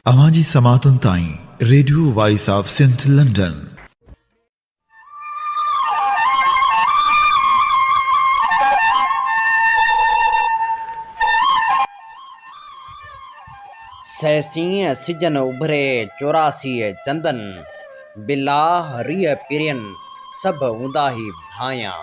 اوهان جي سماعتن تائين radio voice of Sindh London. سهسين سجن اڀري چوراسيء چندن، بلاهه ريء پرين سڀ اونداهي ڀانئيان.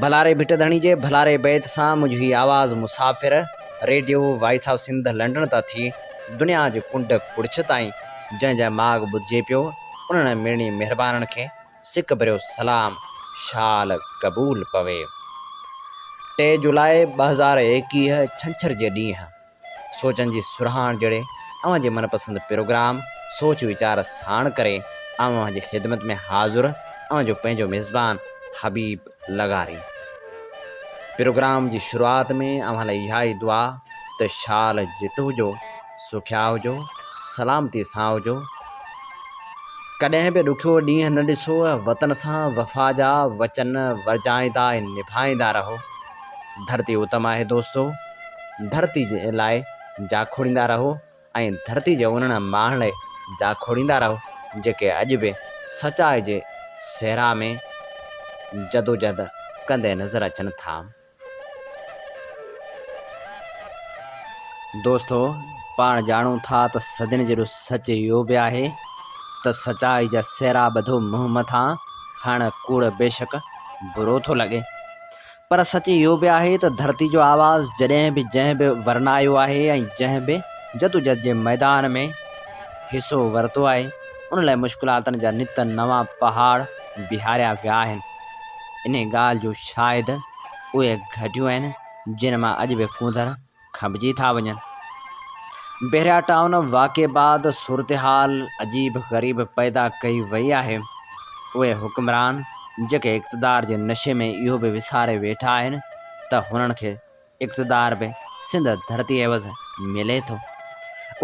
ڀلاري ڀٽ ڌڻي جي ڀلاري بيت سان منهنجو هي آواز مسافر radio voice of Sindh London تان ٿي دنيا جي ڪنڊ ڪڙڇ تائين جنهن جنهن ماڳ ٻڌجي پيو انهن مڙني مهربانن کي سڪ ڀريو سلام شال قبول پوي. ٽي جولاء 2021 ڇنڇر جي ڏينهن سوچن جي سرهاڻ جهڙي اوهان جي من پسند پروگرام سوچ ويچار ساڻ ڪري آئون اوهان جي خدمت ۾ حاضر اوهان جو پنهنجو ميزبان حبيب لغاري. پروگرام جي شروعات ۾ اوهان لاء اها ئي دعا ته شال جت هجو، سکيا هجو، سلامتي سان هجو، ڪڏهن به ڏکيو ڏينهن نه ڏسو، وطن سان وفا جا وچن ورجائيندا ۽ نڀائيندا رهو. ڌرتي اتم آهي دوستو، ڌرتي جي لاء جاکوڙيندا رهو ۽ ڌرتي جي انهن ماڻهن لاء جاکوڙيندا رهو جيڪي اڄ به سچائي جي صحرا ۾ جدوجهد ڪندي نظر اچن ٿا. دوستو پاڻ ڄاڻون ٿا ته صدين جيڏو سچ اهو به آهي ته سچائي جا سهرا ٻڌو منهن مٿان هاڻ ڪوڙ بيشڪ برو ٿو لڳي. پر سچ اهو به آهي ته ڌرتي جو آواز جڏهن به جنهن به ورنايو آهي ۽ جنهن به جدوجھد جي ميدان ۾ حصو ورتو آهي ان لاء مشڪلاتن جا نت نوان پهاڙ بيهاريا ويا آهن. انهي ڳالهه جون شاهد اهي گهٽيون آهن جن مان اڄ به ڪونڌر کنڀجي ٿا وڃن. بحريا ٽائون واقعي بعد صورتحال عجيب غريب پيدا ڪئي وئي آهي. اهي حڪمران جيڪي اقتدار جي نشي ۾ اهو به وساري ويٺا آهن ته هنن کي اقتدار به سنڌ ڌرتي عيوض ملي ٿو.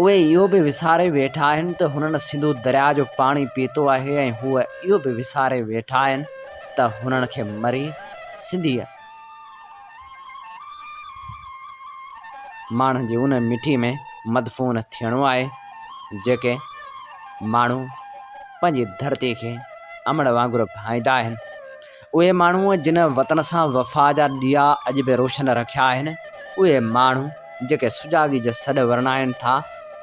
اهي اهو به وساري ويٺا آهن ته هنن سنڌو درياء جو پاڻي پيتو آهي ۽ هو اهو به وساري ويٺا آهن ته هنن کي مري سنڌيء ماڻهن جي ان مٺي ۾ مدفون ٿيڻو آهي، جيڪي ماڻهو پنهنجي ڌرتي کي امڙ وانگر ڀائيندا آهن. اهي ماڻهو جن وطن سان وفا جا ڏيئا اڄ به روشن رکيا آهن، اهي ماڻهو جيڪي سجاڳي جا سڏ ورنائين ٿا،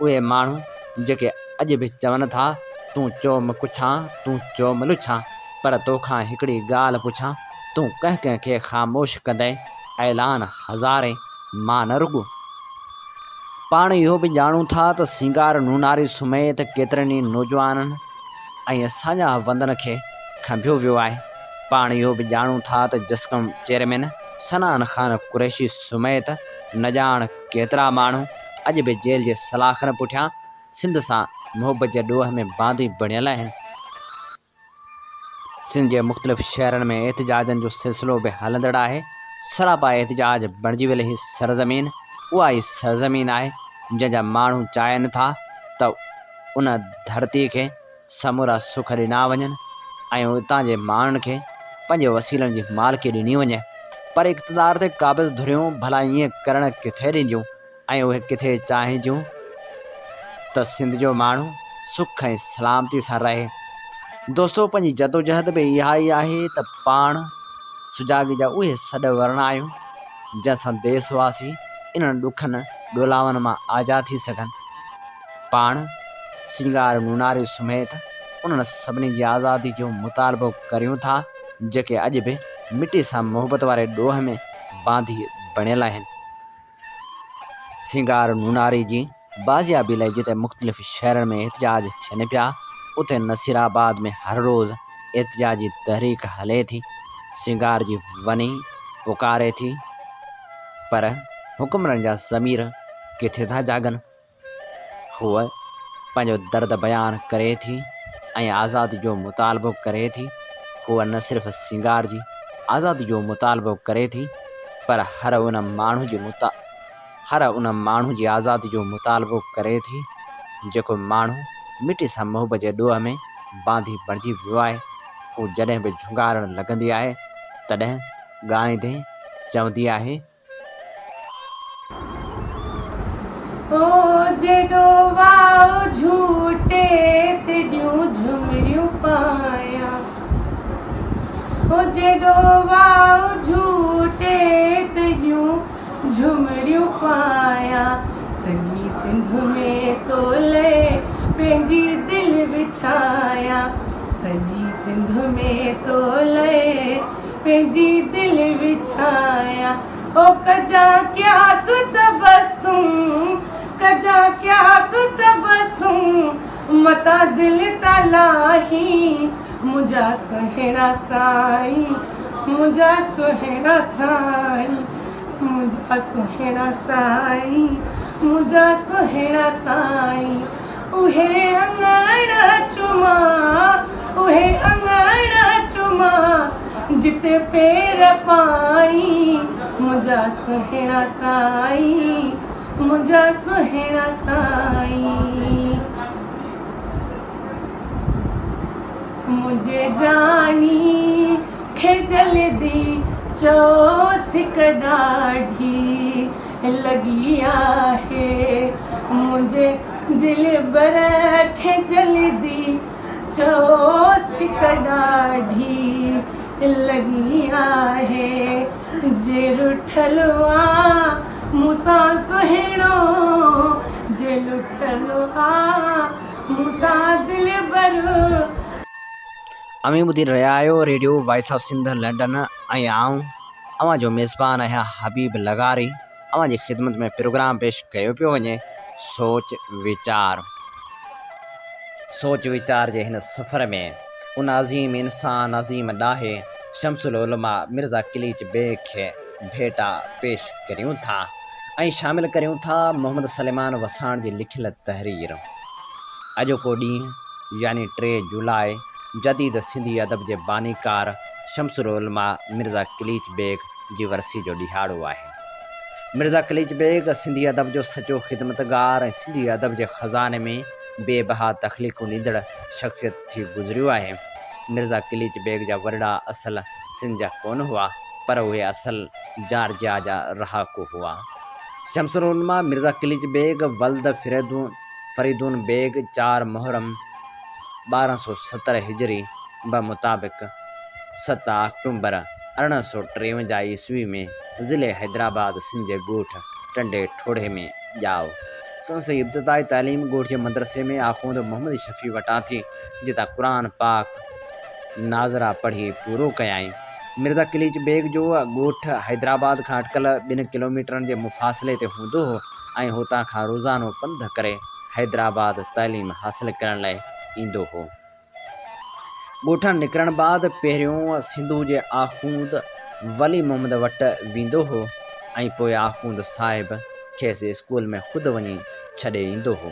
اهي ماڻهو جيڪي اڄ به چون ٿا، تون چو م ڪڇان، تون چو م لڇان، پر توکان هڪڙي ڳالهه پڇان، تون ڪنهن ڪنهن کي خاموش ڪندين، اعلان هزارين، مان نه رڳو. پاڻ اهو به ڄاڻون ٿا ته سينگار نوناري سميت ڪيترن ئي نوجوانن ۽ ساڃاهه وندن کي کنڀيو ويو آهي. پاڻ اهو به ڄاڻون ٿا ته جسقم چيئرمين صنعان خان قريشي سميت نه ڄاڻ ڪيترا ماڻهو اڄ به جيل جي سلاخن پٺيان سنڌ سان محبت جي ڏوهه ۾ باندي بڻيل آهن. سنڌ جي مختلف شهرن ۾ احتجاجن جو سلسلو به هلندڙ آهي، سراپا احتجاج بڻجي ويل هي سرزمين اها ئي سرزمين آهي جنهن جا ماڻهو چاهين ٿا ته ان ڌرتي کي سمورا سک ڏنا وڃن ۽ اتان جي ماڻهن کي پنهنجي وسيلن جي مالڪي ڏني وڃي پر اقتدار تي قابض ڌريون ڀلا ائين ڪرڻ ڪٿي ڏينديون ۽ اهي ڪٿي چاهينديون ته سنڌ جو ماڻهو سک ۽ سلامتي سان رهي. دوستو پنهنجي جدوجهد به اها ئي آهي ته پاڻ سجاڳي جا اهي سڏ ورڻايون جنهن سان ديس واسي انهن ڏکن ڏولاون مان آجا ٿي سگهن. پاڻ سينگار نوناري سميت انهن سڀني جي آزادي جو مطالبو ڪريون ٿا جيڪي اڄ به مٽي سان محبت واري ڏوهه ۾ باندي بڻيل آهن. سينگار نوناري جي بازيابي لاء جتي مختلف شهرن ۾ احتجاج ٿين پيا اتي نصير آباد ۾ هر روز احتجاجي تحريڪ هلي ٿي، سينگار جي وني پڪاري ٿي پر حڪمرانن جا ضمير ڪٿي ٿا جاڳن. هوء پنهنجو درد بيان ڪري ٿي ۽ آزادي جو مطالبو ڪري ٿي. هوء نه صرف سينگار جي آزادي جو مطالبو ڪري ٿي پر هر ان ماڻهو جي هر ان ماڻهو جي آزادي جو مطالبو ڪري ٿي جيڪو ماڻهو مٽي سان محبت جي ڏوهه ۾ باندي بڻجي ويو آهي. هو جڏهن به جهونگارڻ لڳندي آهي تڏهن ڳائيندي چوندي آهي. او جيڏو وار. چمايان سڄي سنڌ ۾ تو لئه پنهنجي دل وڇايان سڄي سنڌ ۾ تو لئه پنهنجي دل وڇايان او ڪجان قياس تبسم ڪجان قياس تبسم متان دل تان لاهين منهنجا سهڻا سائين منهنجا سهڻا سائين منهنجا سهڻا سائين منهنجا سهڻا سائين اهي اڱڻ چمان اهي اڱڻ چمان جتي پير پائين منهنجا سهڻا سائين منهنجا سهڻا سائين منهنجي جاني کي جلدي چئو سڪ ڏاڍي لڳي آهي منهنجي دلبر کي جلدي چئو سڪ ڏاڍي لڳي آهي جي رٺل آ مون سان سهڻو جي لٺل آ مون سان دلبر. اوهين ٻڌي رهيا آهيو radio voice of Sindh London ۽ آئون اوهان جو ميزبان آهيان حبيب لغاري اوهان جي خدمت ۾ پروگرام پيش ڪيو پيو وڃي سوچ ويچار سوچ ويچار جي هن سفر ۾ ان عظيم انسان عظيم ڏاهي شمس العلماء مرزا قليچ بيگ کي ڀيٽا پيش ڪريون ٿا ۽ شامل ڪريون ٿا محمد سليمان وساڻ جي لکيل تحرير اڄوڪو ڏينهن يعني ٽي جولاء جديد سنڌي ادب جي بانيڪار شمس العلماء مرزا قليچ بيگ جي ورسي جو ڏهاڙو آهي. مرزا قليچ بيگ سنڌي ادب جو سچو خدمتگار ۽ سنڌي ادب جي خزاني ۾ بي بها تخليقون ڏيندڙ شخصيت ٿي گذريو آهي. مرزا قليچ بيگ جا وڏڙا اصل سنڌ جا ڪونه هئا، پر اهي اصل جارجيا جا رهاڪو هئا. شمس العلماء مرزا قليچ بيگ ولد فريدون بيگ چار محرم 1270 هجري بمطابق ست آڪٽومبر 1853 عيسوي ۾ ضلعي حيدرآباد سنڌ جي ڳوٺ ٽنڊي ٺوڙهي ۾ ڄائو. سندس ابتدائي تعليم ڳوٺ جي مدرسي ۾ آخوند محمد شفيع وٽان ٿي، جتان قرآن پاڪ ناظره پڙهي پورو ڪيائين. مرزا قليچ بيگ جو ڳوٺ حيدرآباد کان اٽڪل ٻن ڪلوميٽرن جي مفاصلي تي هوندو هو ۽ هتان کان روزانو پنڌ ڪري حيدرآباد تعليم حاصل ڪرڻ لاء ايندو هو. ڳوٺان نڪرڻ بعد پهريون سنڌو جي آخوند ولي محمد وٽ ويندو هو ۽ پوء آخوند صاحب کيس اسڪول ۾ خود وڃي ڇڏي ايندو هو.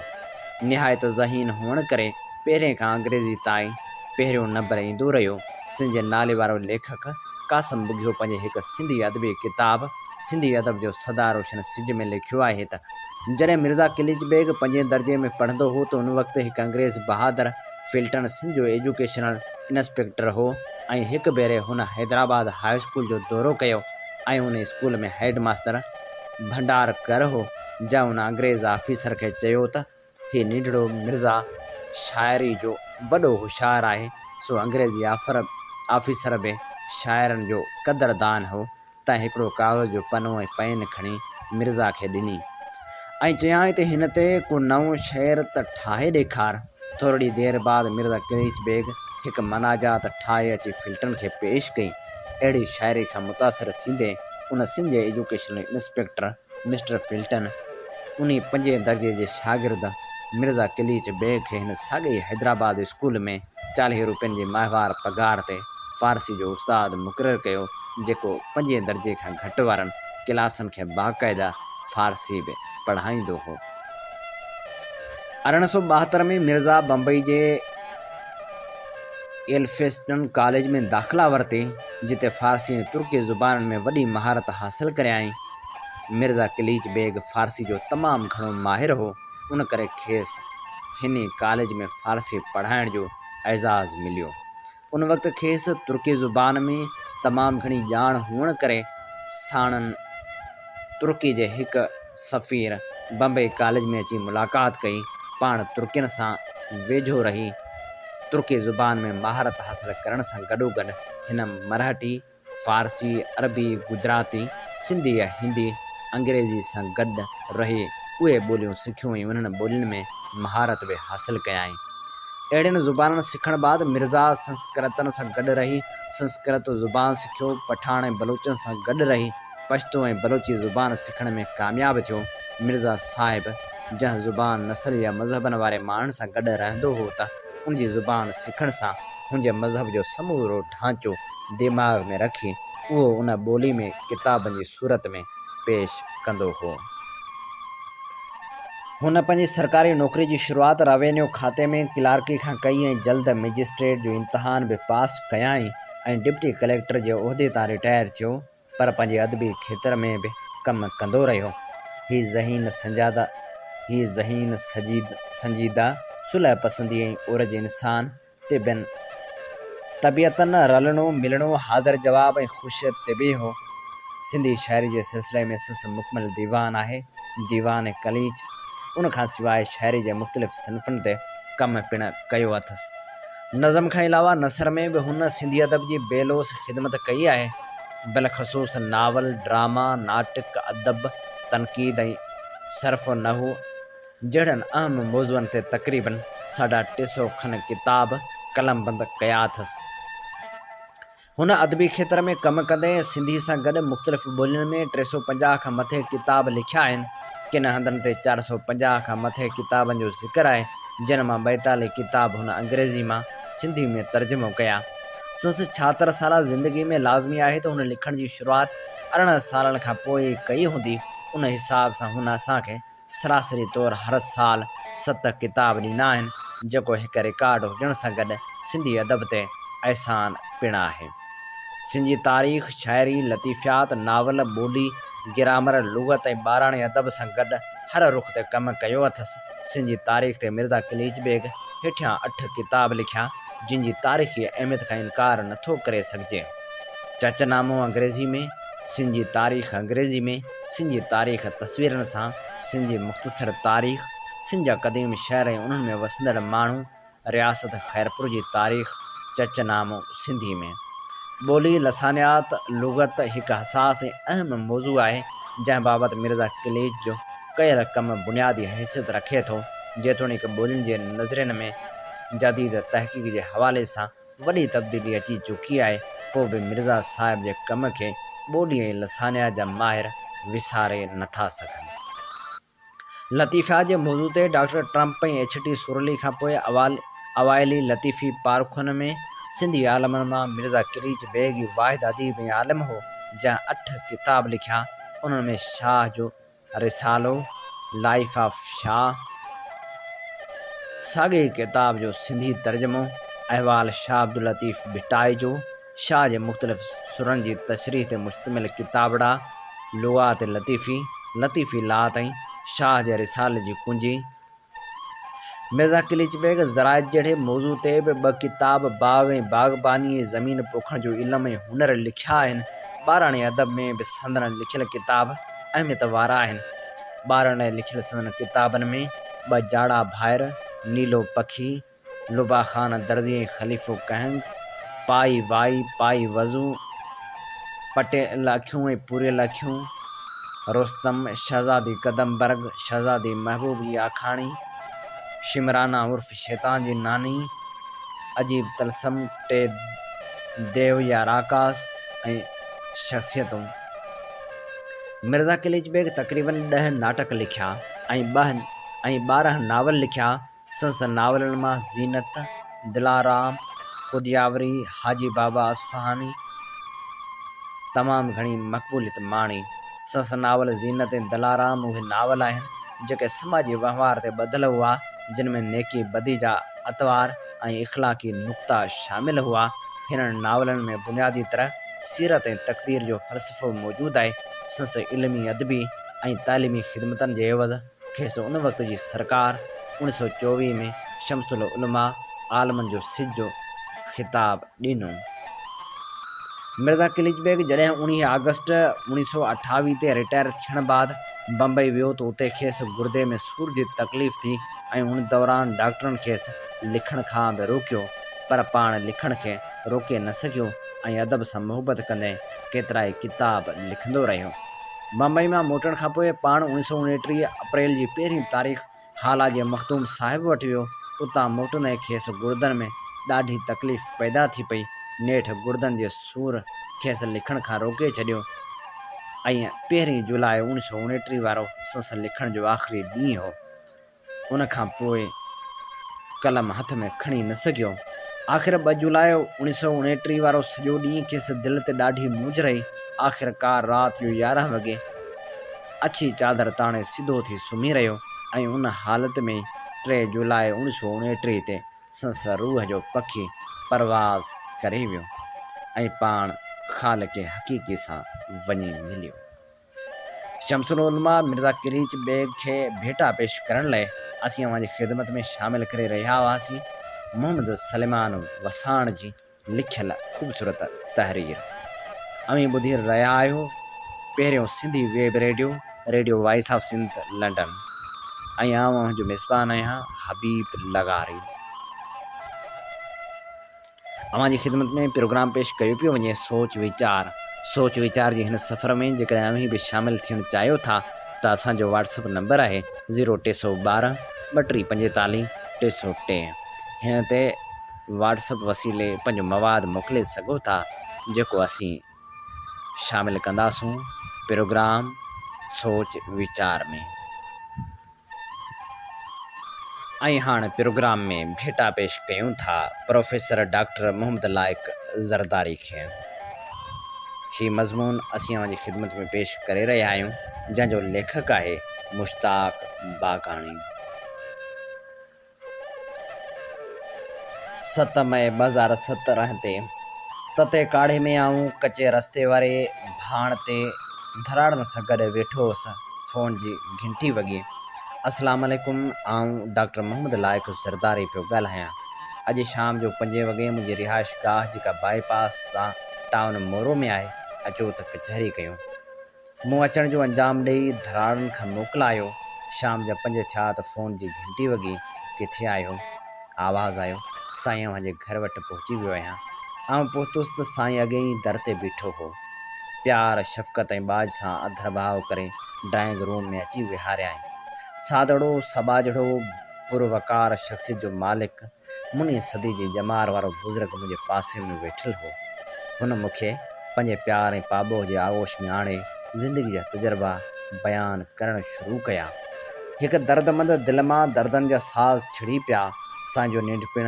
نهايت ذهين هئڻ ڪري پهرين کان انگريزي تائين پهريون نمبر ايندو رهيو. سنڌ جي ناليوارو ليکڪ قاسم ٻگهيو پنهنجي هڪ سنڌي ادبي ڪتاب سنڌي ادب جو سدا روشن سج ۾ لکيو آهي ته، جڏهن مرزا قليچ بيگ پنجين درجي ۾ پڙهندو هو ته ان وقت هڪ انگريز بهادر فلٽن سنڌ جو ايجوڪيشنل انسپيڪٽر هو ۽ هڪ ڀيري هن حيدرآباد هاء اسڪول جو دورو ڪيو ۽ ان اسڪول ۾ هيڊ ماستر ڀنڊار ڪر هو جنهن ان انگريز آفيسر کي چيو ته هي ننڍڙو مرزا شاعري جو وڏو هوشيار آهي سو انگريزي آفيسر به شاعرن جو قدر دان هو تنهن هڪڙو ڪاغذ جو پنو ۽ پين کڻي مرزا کي ڏني ۽ چيائين ته هن تي ڪو نئون شعر ته ٺاهي ڏيکار. ٿورڙي دير بعد مرزا قليچ بيگ هڪ مناجات ٺاهي اچي فلٽن کي پيش ڪئي. اهڙي شاعري کان متاثر ٿيندي ان سنڌ جي ايجوڪيشنل انسپيڪٽر مسٽر فلٽن انهي پنجين درجي جي شاگرد مرزا قليچ بيگ کي هن ساڳئي حيدرآباد اسڪول ۾ چاليهه روپين جي ماهوار پگهار تي فارسي جو استاد مقرر ڪيو، جيڪو پنجين درجي کان گهٽ وارن ڪلاسن کي باقاعده فارسي به پڙهائيندو هو. 1872 ۾ مرزا بمبئي جي ايلفسٽن ڪاليج ۾ داخلا ورتي، جتي فارسي ۽ ترڪي زبانن ۾ وڏي مهارت حاصل ڪريائين. مرزا قليچ بيگ فارسي جو تمام گهڻو ماهر هو. ان ڪري کيس هن ئي ڪاليج ۾ فارسي پڙهائڻ جو اعزاز مليو. ان وقت کيس ترڪي زبان ۾ تمام گهڻي ڄاڻ هئڻ ڪري ساڻن ترڪي جي هڪ سفير بمبئي ڪاليج ۾ اچي ملاقات ڪئي. پاڻ ترڪين سان ويجهو رهي ترڪي زبان ۾ مهارت حاصل ڪرڻ سان گڏوگڏ هن مرهٽي، فارسي، عربي، گجراتي، سنڌي ۽ هندي انگريزي سان گڏ رهي اهي ٻوليون سکيون ۽ انهن ٻولين ۾ مهارت به حاصل ڪيائين. اهڙين زبانن سکڻ بعد مرزا سنسڪرتن سان گڏ رهي سنسڪرت زبان سکيو، پٺاڻ ۽ بلوچن سان گڏ رهي پشتو ۽ بلوچي زبان سکڻ ۾ ڪامياب ٿيو. مرزا صاحب جنهن زبان، نسل يا مذهبن واري ماڻهن سان گڏ رهندو هو ته ان جي زبان سکڻ سان هن جي مذهب جو سمورو ڍانچو دماغ ۾ رکي اهو ان ٻولي ۾ ڪتابن جي صورت ۾ پيش ڪندو هو. هن پنهنجي سرڪاري نوڪري جي شروعات روينيو کاتي ۾ ڪلارڪي کان ڪئي ۽ جلد مئجسٽريٽ جو امتحان به پاس ڪيائين ۽ ڊپٽي ڪليڪٽر جي عهدي تان رٽائر ٿيو پر پنهنجي ادبي کيتر ۾ به ڪم ڪندو رهيو. هي ذهين سنجاده هي ذهين سنجيده، صلح پسندي ۽ اورج انسان طبعاً طبيعتاً رلڻو ملڻو، حاضر جواب ۽ خوش طبع هو. سنڌي شاعري جي سلسلي ۾ سندس مڪمل ديوان آهي، ديوان قليچ. ان کان سواء شاعري جي مختلف صنفن تي ڪم پڻ ڪيو اٿس. نظم کان علاوه نثر ۾ به هن سنڌي ادب جي بي لوث خدمت ڪئي آهي. بالخصوص ناول، ڊراما، ناٽڪ، ادب، تنقيد ۽ صرف و نحو، جهڙن اهم موضوعن تي تقريباً ساڍا 300 کن ڪتاب قلمبند ڪيا اٿس. هن ادبي کيتر ۾ ڪم ڪندي سنڌي سان گڏ مختلف ٻولين ۾ 350 کان مٿي ڪتاب لکيا آهن. ڪن هنڌن تي 450 کان مٿي ڪتابن جو ذڪر آهي، جن مان 42 ڪتاب هن انگريزي مان سنڌي ۾ ترجمو ڪيا. سندس ڇاهتر سالا زندگي ۾ لازمي آهي ته هن لکڻ جي شروعات 18 سالن کان پوء ئي ڪئي هوندي، ان حساب سان هن اسان کي سراسري طور هر سال ست ڪتاب ڏنا آهن، جيڪو هڪ رڪارڊ هجڻ سان گڏ سنڌي ادب تي احسان پڻ آهي. سنڌ جي تاريخ، شاعري، لطيفيات، ناول، ٻولي، گرامر، لغت ۽ ٻاراڻي ادب سان گڏ هر رخ تي ڪم ڪيو اٿس. سنڌ جي تاريخ تي مرزا قليچ بيگ هيٺيان اٺ ڪتاب لکيا، جن جي تاريخي اهميت کان انڪار نٿو ڪري سگهجي. چچ نامو انگريزي ۾، سنڌ جي تاريخ انگريزي ۾، سنڌ جي تاريخ تصويرن سان، سنڌ جي مختصر تاريخ، سنڌ جا قديم شهر ۽ انهن ۾ وسندڙ ماڻهو، رياست خيرپور جي تاريخ، چچ نامو، سنڌي ۾. ٻولي، لسانيات، لغت، هڪ حساس ۽ اهم موضوع آهي، جنهن بابت مرزا قليچ جو ڪيل ڪم بنيادي حيثيت رکي ٿو، جيتوڻيڪ ٻولين جي نظرين ۾ جديد تحقيق جي حوالي سان وڏي تبديلي اچي چڪي آهي، پوء به مرزا صاحب جي ڪم کي ٻولي ۽ لسانيات جا ماهر وساري نٿا سگهن. لطيفيات جي موضوع تي doctor Trump ۽ H T Sorley کان پوء اوائلي لطيفي پارکن ۾ سنڌي عالمن مان مرزا قليچ بيگ ئي واحد اديب ۽ عالم هو، جنهن اٺ ڪتاب لکيا، انهن ۾ شاهه جو رسالو، لائيف آف شاهه، ساڳئي ئي ڪتاب جو سنڌي ترجمو، احوال شاهه عبداللطيف ڀٽائي جو، شاهه جي مختلف سرن جي تشريح تي مشتمل ڪتابڙا، لغات لطيفي، لطيفي لات ۽ شاهه جي رسالي جي ڪنجي، مرزا قليچ بيگ زراعت جهڙي موضوع تي به ٻه ڪتاب باغ ۽ باغباني ۽ زمين پوکڻ جو علم ۽ هنر لکيا آهن. ٻاراڻي ادب ۾ به سندن لکيل ڪتاب اهميت وارا آهن. ٻارن لاء لکيل سندن ڪتابن ۾ ٻه جاڙا ڀائر، نيلو پکي، لوبا خان درزي ۽ خليفو ڪهنگ، پائي وائي، پائي وضو، پٽيل اکيون ۽ پوريل اکيون، رستم، شهزادي قدم برگ، شهزادي محبوب جي آکاڻي، شمرانه عرف شيطان جي ناني، عجيب طلسم، ٽي ديو يا راڪاس ۽ شخصيتون. مرزا قليچ بيگ تقريباً ڏهه ناٽڪ لکيا ۽ 12 ناول لکيا. سندس ناولن مان زينت، دلارام، خودياوري، حاجي بابا اصفهاني تمام گهڻي مقبوليت ماڻي. سندس ناول زينت ۽ دلارام اهي ناول آهن، جيڪي سماجي وهنوار تي ٻڌل هئا، جن ۾ نيڪي بدي جا اطوار ۽ اخلاقي نقطا شامل هئا. هنن ناولن ۾ بنيادي طرح سيرت ۽ تقدير جو فلسفو موجود آهي. سندس علمي، ادبي ۽ تعليمي خدمتن جي عيوض کيس ان وقت جي سرڪار 1924 ۾ شمس العلماء، عالمن جو سج، جو خطاب ڏنو. مرزا قليچ بيگ جڏهن 19 آگسٽ 1928 تي رٽائر ٿيڻ بعد بمبئي ويو ته اتي کيس گردي ۾ سور جي تڪليف ٿي ۽ ان دوران ڊاڪٽرن کيس لکڻ کان به روڪيو پر پاڻ لکڻ کي روڪي نه سگهيو ۽ ادب سان محبت ڪندي ڪيترائي ڪتاب لکندو رهيو. بمبئي مان موٽڻ کان پوء پاڻ 1929 اپريل جي پهرين تاريخ هالا جي مخدوم صاحب وٽ ويو. اتان موٽندي کيس گڙدن ۾ ڏاڍي تڪليف پيدا ٿي پئي. نيٺ گڙدن جي سور کيس لکڻ کان روڪي ڇڏيو ۽ پهرين جولاء 1929 وارو سندس لکڻ جو آخري ڏينهن هو. ان کان پوء قلم هٿ ۾ کڻي نه سگهيو. آخر ٻه جولاء 1929 وارو سڄو ڏينهن کيس دل تي ڏاڍي مونجهه رهي. آخرڪار رات جو 11 وڳي اڇي چادر تاڻي سڌو ٿي سمهي رهيو ۽ ان حالت ۾ ئي ٽي جولاء 1929 تي سندس روح جو پکي پرواز ڪري ويو ۽ پاڻ خالق حقيقي سان وڃي مليو. شمس العلماء مرزا قليچ بيگ کي ڀيٽا پيش ڪرڻ لئه اسين اوهان جي خدمت ۾ شامل ڪري رهيا هئاسين محمد سليمان وساڻ جي لکيل خوبصورت تحرير. اوهين ٻڌي رهيا آهيو پهريون Sindhi web radio, radio voice of Sindh London ۽ آئون اوهان جو ميزبان آهيان حبيب لغاري. اوهان جي خدمت ۾ پروگرام پيش ڪيو پيو وڃي سوچ ويچار. سوچ ويچار جي هن سفر ۾ جيڪڏهن اوهين به شامل ٿيڻ چاهيو ٿا ته اسان جو واٽس اپ نمبر آهي زيرو 312 32 45 303 هن تي واٽس اپ وسيلي پنهنجو مواد موڪلي سگهو ٿا جيڪو اسين شامل ڪنداسون پروگرام سوچ ويچار ۾. ۽ هاڻ پروگرام ۾ ڀيٽا پيش ڪيون ٿا پروفيسر ڊاڪٽر محمد لائق زرداري کي. هي مضمون اسين اوهان جي خدمت ۾ پيش ڪري رهيا آهيون جنهن جو ليکڪ آهي مشتاق باگاڻي. ست مئي 2017 تي تتي ڪاڙهي ۾ آئون ڪچي رستي واري ڀاڻ تي ڌراڙن سان گڏ ويٺو هوس. فون جي گهنٽي وڳي. اسلام عليڪم آئون ڊاڪٽر محمد لائق زرداري پيو ڳالهايان. اڄ شام جو پنجين وڳي منهنجي رهائش گاهه جيڪا بائي پاس تان ٽائون مورو ۾ آهي اچو ته ڪچهري ڪيون. مون اچڻ جو انجام ڏيئي ڌراڙن کان موڪلايو. شام جا پنج ٿيا ته فون جي گهنٽي وڳي. ڪٿي آهيو؟ آواز آيو. سائين اوهان جي گهر وٽ پهچي ويو آهيان. آئون پهتس ته سائين اڳي ئي در تي بيٺو هو. پيار، شفقت ۽ ٻاجهه سان اڌرڀاء ڪري ڊرائنگ روم ۾ اچي ويهاريائين. سادڙو، سٻاجهڙو، پروقار شخصيت جو مالڪ، مني صدي جي ڄمار وارو بزرگ منهنجي پاسي ۾ ويٺل هو. هن مون کي پنهنجي پيار ۽ پاٻوهه جي آغوش ۾ آڻي زندگي جا تجربا بيان ڪرڻ شروع ڪيا. هڪ دردمند دل مان دردن جا ساز ڇڙي پيا. سائين جو ننڍپڻ،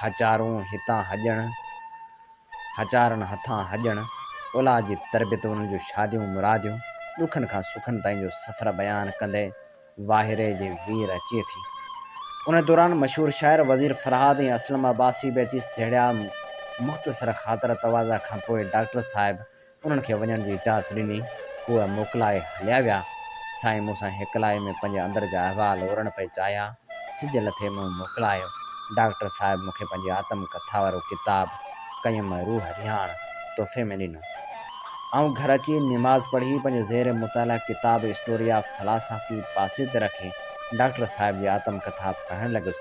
هچارون هتان هڄڻ، هچارن هٿان هڄڻ، اولاد جي تربيت، انهن جون شاديون مراديون، ڏکن کان سکن تائين جو سفر بيان ڪندي واهيري جي وير اچي ٿي. ان دوران مشهور شاعر وزير فرهاد ۽ اسلم عباسي به اچي سهڙيا. مختصر خاطر تواضع کان پوء ڊاڪٽر صاحب انهن کي وڃڻ جي اجازت ڏني. هو موڪلائي هليا ويا. سائين مون سان هيڪلائي ۾ پنهنجي اندر جا احوال اورڻ پئي چاهيا. سج لٿي مون موڪلايو. ڊاڪٽر صاحب مون کي پنهنجي آتم ڪٿا وارو ڪتاب ڪيم روح رهاڻ تحفي ۾ ڏنو. آئون گهر اچي نماز پڙهي پنهنجو زير مطالعه ڪتاب اسٽوري آف فلاسافي پاسي تي رکي ڊاڪٽر صاحب جي آتم ڪٿا پڙهڻ لڳس.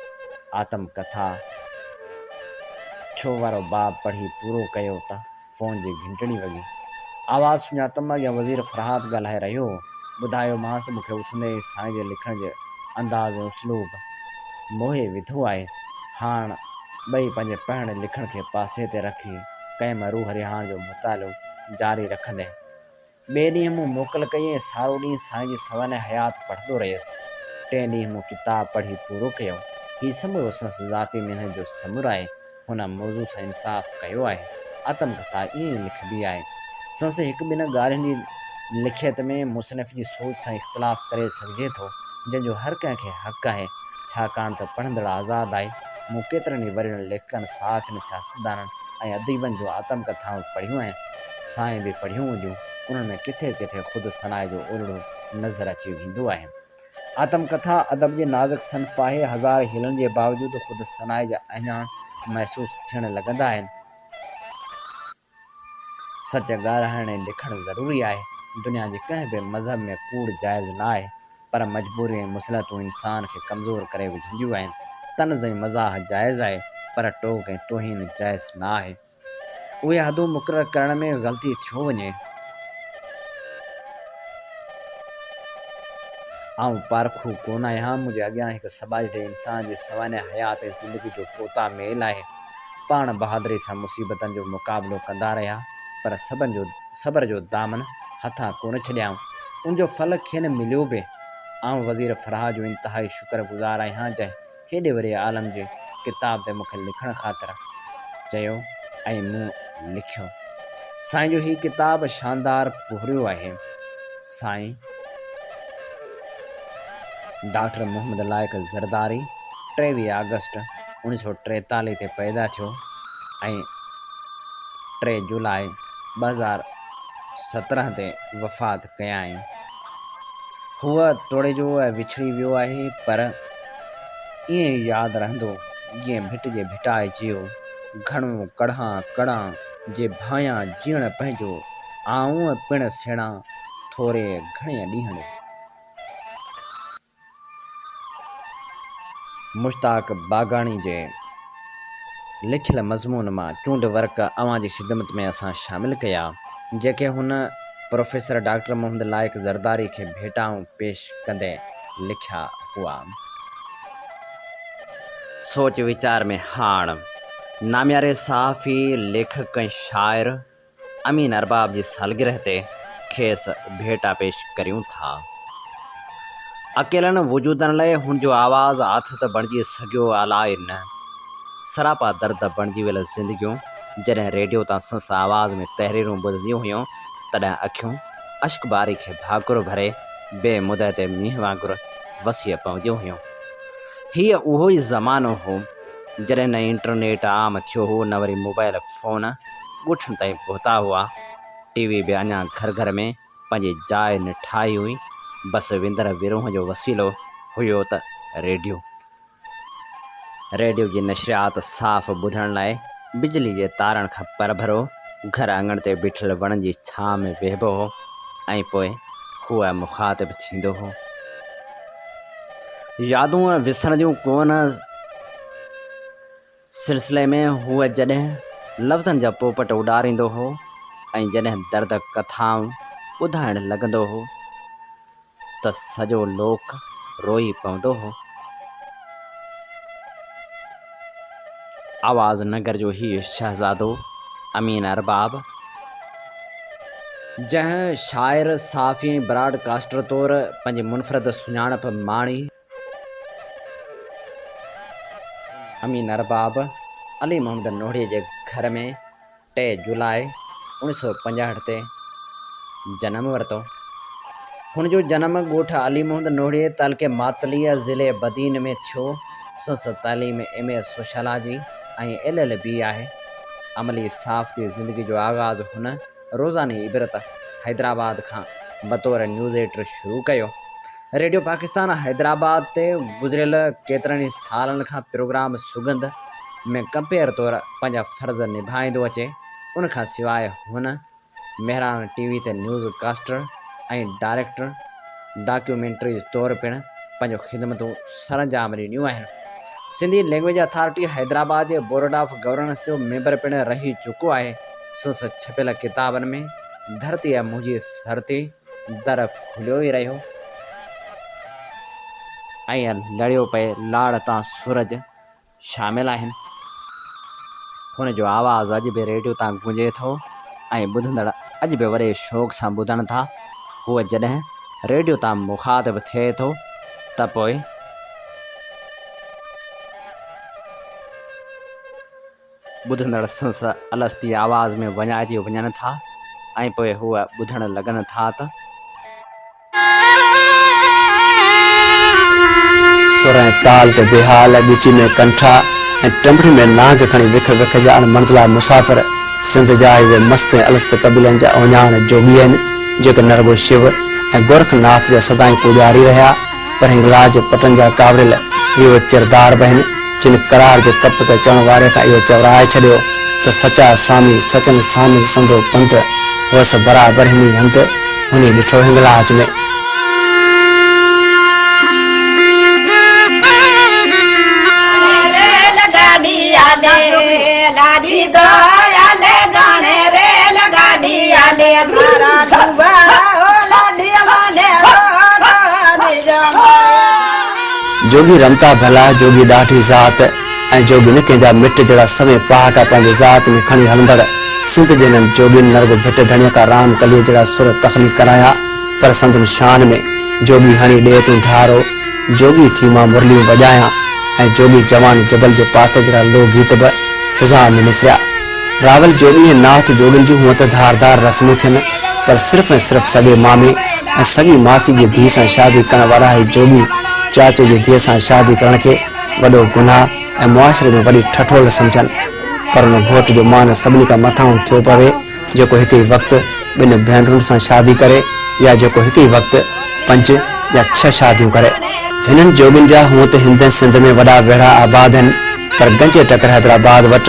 آتم ڪٿا ڇو وارو باب پڙهي پورو ڪيو ته فون جي گهنٽڙي وڳي. آواز سڃاتم اڳيان وزير فرهاد ڳالهائي رهيو هو. ٻڌايومانس ته مون کي اٿندي ئي سائين جي لکڻ جي انداز ۽ اسلوب موهي وڌو آهي. هاڻ ٻئي پنهنجي پڙهڻ لکڻ کي پاسي تي رکي ڪيم روح رهاڻ جو مطالعو جاري رکندي. ٻئي ڏينهن مون موڪل ڪئي ۽ سارو ڏينهن سائين جي سوانح حيات پڙهندو رهيس. ٽئين ڏينهن مون ڪتاب پڙهي پورو ڪيو. هي سمورو سندس ذاتي محنت جو ثمر آهي. هن موضوع سان انصاف ڪيو آهي. آتم ڪٿا ائين ئي لکبي آهي. سندس هڪ ٻن ڳالهين جي لکيت ۾ مصنف جي سوچ سان اختلاف ڪري سگهجي ٿو، جنهن جو هر ڪنهن کي حق آهي، ڇاڪاڻ ته پڙهندڙ آزاد آهي. مون ڪيترن ئي ورهين ليکڪن، صحافين، سياستدانن ۽ اديبن جون آتم ڪٿائون پڙهيون آهن. سائين به پڙهيون هونديون. انهن ۾ ڪٿي ڪٿي خود ثنائي جو اولڙو نظر اچي ويندو آهي. آتم ڪٿا ادب جي نازڪ صنف آهي. هزار حيلن جي باوجود خود ثنائي جا اهڃاڻ محسوس ٿيڻ لڳندا آهن. سچ ڳالهائڻ ۽ لکڻ ضروري آهي. دنيا جي ڪنهن به مذهب ۾ ڪوڙ جائز نه آهي، پر مجبوريون ۽ مصلحتون انسان کي ڪمزور ڪري وجهنديون آهن. طنز ۽ مزاح جائز آهي، پر ٽوڪ ۽ توهين جائز نه آهي. اهي حدون مقرر ڪرڻ ۾ غلطي ٿيو وڃي. آئون پارکو ڪونه آهيان، منهنجي اڳيان هڪ سٻاجهڙي انسان جي سوانح حيات ۽ زندگي جو پوتا ميل آهي. پاڻ بهادري سان مصيبتن جو مقابلو ڪندا رهيا، پر سڀن جو صبر جو دامن هٿان ڪونه ڇڏيائون. ان جو ڦل کين مليو به. آئون وزير فرح جو انتهائي شڪر گذار آهيان، جنهن هيڏي وڏي عالم جي ڪتاب تي مون کي لکڻ خاطر چيو ۽ مون لکيو. سائين جو هي ڪتاب شاندار پورهيو آهي. سائين ڊاڪٽر محمد لائق زرداري 23 آگسٽ 1943 تي پيدا ٿيو ۽ 3 جولاء 2017 تي وفات ڪيائين. هو توڙي جو وڇڙي ويو آهي پر ائين ئي ياد رهندو جيئن ڀٽ جي ڀٽائي چيو، گهڻو ڪڙهان ڪڙان جي ڀانيان جيئڻ پنهنجو، آئون پڻ سيڻان ٿوري گهڻي ڏينهڙي. مشتاق باگاڻي جي لکيل مضمون مان چونڊ ورق اوهان جي خدمت ۾ اسان شامل ڪيا، جيڪي هن پروفيسر ڊاڪٽر محمد لائق زرداري کي ڀيٽائون پيش ڪندي لکيا هئا. سوچ ويچار ۾ هاڻ نامياري صحافي، ليکڪ ۽ شاعر امين ارباب جي سالگرهه تي کيس ڀيٽا پيش ڪريون ٿا. اڪيلن وجودن لئه هن جو آواز آٿت بڻجي سگهيو الائي نه. سراپا درد بڻجي ويل زندگيون جڏهن ريڊيو تان سنس آواز ۾ تحريرون ٻڌنديون هيون تڏهن اکيون اشڪباري کي ڀاڪر ڀري بي مدعي تي مينهن وانگر وسيء پونديون هيون. هيء اهو ئي زمانو هو جڏهن نه انٽرنيٽ عام ٿيو هو نه وري موبائل فون ڳوٺن تائين پهتا هئا. ٽي وي به اڃا گهر گهر ۾ پنهنجي جاء نه ٺاهي هئي. بس وندر ورونهه جو وسيلو هيو ته ريڊيو. ريڊيو جي نشريات صاف ٻڌڻ لاء بجلي جي تارن کان پرڀرو گهر اڱڻ تي بيٺل وڻن جي ڇانء ۾ ويهبو هو ۽ پوء هو مخاطب ٿيندو هو. يادون وسرنديون ڪونه. سلسلي ۾ هو جڏهن لفظن جا پوپٽ اڏاريندو هو ۽ جڏهن درد ڪٿائون ٻڌائڻ لڳندو هو ته سڄو لوڪ روئي پوندو هو. آواز نگر جو هيء شهزادو امين ارباب، جنهن شاعر، صحافي ۽ براڊ ڪاسٽر طور پنهنجي منفرد سڃاڻپ ماڻي، امين ارباب علي محمد نوحڙي جي گهر ۾ 3 جولاء 1965 تي جنم ورتو. هن جو جنم ڳوٺ علي محمد نوحڙي تعلقي ماتليء ضلعي بدين ۾ ٿيو. سندس تعليم M A sociology ۽ L L B آهي. عملي صحافتي زندگي جو آغاز هن روزاني عبرت حيدرآباد کان بطور نيوز ايڊيٽر شروع ڪيو. ريڊيو پاڪستان حيدرآباد تي گذريل ڪيترن ئي سالن کان پروگرام سڳنڌ ۾ ڪمپيئر طور پنهنجا فرض نڀائيندو اچي. ان کان سواء هن مهراڻ ٽي وي تي نيوز ڪاسٽر ۽ ڊائريڪٽر ڊاڪيومينٽريز طور پڻ پنهنجون خدمتون سرانجام ڏنيون آهن. سنڌي لينگويج اٿارٽي حيدرآباد جي بورڊ آف گورننس جو ميمبر پڻ رهي چڪو آهي. سندس ڇپيل ڪتابن ۾ ڌرتيء منهنجي سرتي، در کليو ئي رهيو ۽ لڙيو پئي لاڙ تان سورج شامل آهن. هن جو آواز اڄ به ريڊيو تان گونجي ٿو ۽ ٻڌندڙ اڄ به وڏي شوق سان ٻڌن ٿا. هو جڏهن ريڊيو تان مخاطب ٿئي ٿو ته پوء. ٻڌندڙ سنس الستي آواز ۾ وڃائجي وڃن ٿا ۽ پوء هو ٻڌڻ لڳن ٿا ته. سر ۽ تال تي بيحال، ڳچي ۾ ڪنٺا ۽ ٽنبڙين ۾ نانگ کڻي وک وک جا اڻ منزلا مسافر سنڌ جا اهي مست ۽ الست قبيلن جا اهڃاڻ جوڳي آهن، جيڪي نه رڳو شو ۽ گورک ناٿ جا سدائين پوڄاري رهيا، پر هنگلاج جي پٽن جا ڪاوڙيل اهي ڪردار به آهن، جن قرار جي ڪپ تي چڙهڻ واري کان اهو چورائي ڇڏيو ته سچا سامي سچن سامين سندو پنڌ، هئس برابر هني هنڌ، هني ڏٺو هنگلاج ۾. جوڳي رمتا ڀلا، جوڳي ڏاڍي ذات ۽ جوڳي نه ڪنهن جا مٽ جهڙا سوين پهاڪا پنهنجي ذات ۾ کڻي هلندڙ سنڌ جي هنن جوڳين نه رڳو ڀٽ ڌڻيء کان رام ڪليء جهڙا سر تخليق ڪرايا پر سندن شان ۾ جوڳي هڻي ڏي تون ڍارو، جوڳي ٿي مان مرليون وڄايان ۽ جوڳي جوان جبل جي پاسي جهڙا لوڪ گيت به فضا ۾ نسريا. راول جوڳي ۽ ناٿ جوڳين جون هونء ته ڌار ڌار رسمون ٿين پر صرف ۽ صرف سڳي مامي ۽ سڳي ماسي جي ڌيء سان شادي ڪرڻ وارا هي جوڳي چاچي جي ڌيء سان شادي ڪرڻ کي وڏو گناهه ۽ معاشري ۾ وڏي ٺٺول سمجهن پر ان گهوٽ جو مان سڀني کان مٿانهون ٿيو پوي جيڪو هڪ ئي وقت ٻن ڀينرن سان شادي ڪري يا جيڪو هڪ ئي وقت پنج يا ڇهه شاديون ڪري. هنن جوڳين جا هونء ته هند ۽ سنڌ ۾ وڏا ويڙها آباد آهن پر گنجي ٽڪر حيدرآباد وٽ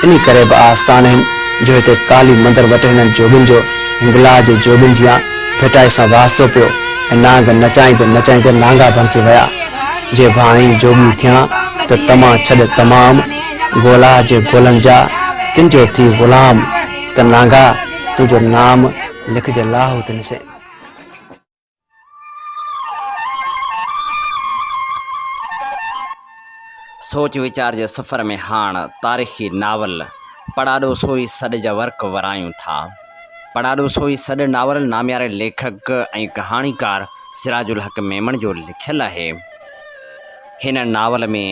انهي ڪري به آستان آهن جو هتي ڪالي مندر وٽ هنن جوڳين جو هنگلاج جي جوڳين جيان ڀٽائي سان واسطو پيو ۽ نانگ نچائيندي نچائيندي نانگا بڻجي ويا. جي ڀانئين جوڳي ٿيان ته تمان ڇڏ تمام، گولا جي گولن جا، تن جو ٿي غلام، ته نانگا تنهنجو نام لکج لاهوت نسين. سوچ ويچار جي سفر ۾ هاڻ تاريخي ناول پڙاڏو سوئي سڏ جا ورق ورايون ٿا. پڙاڏو سوئي سڏ ناول نامياري ليکڪ ۽ ڪهاڻيڪار سراج الحق ميمڻ جو لکيل آهي. هن ناول ۾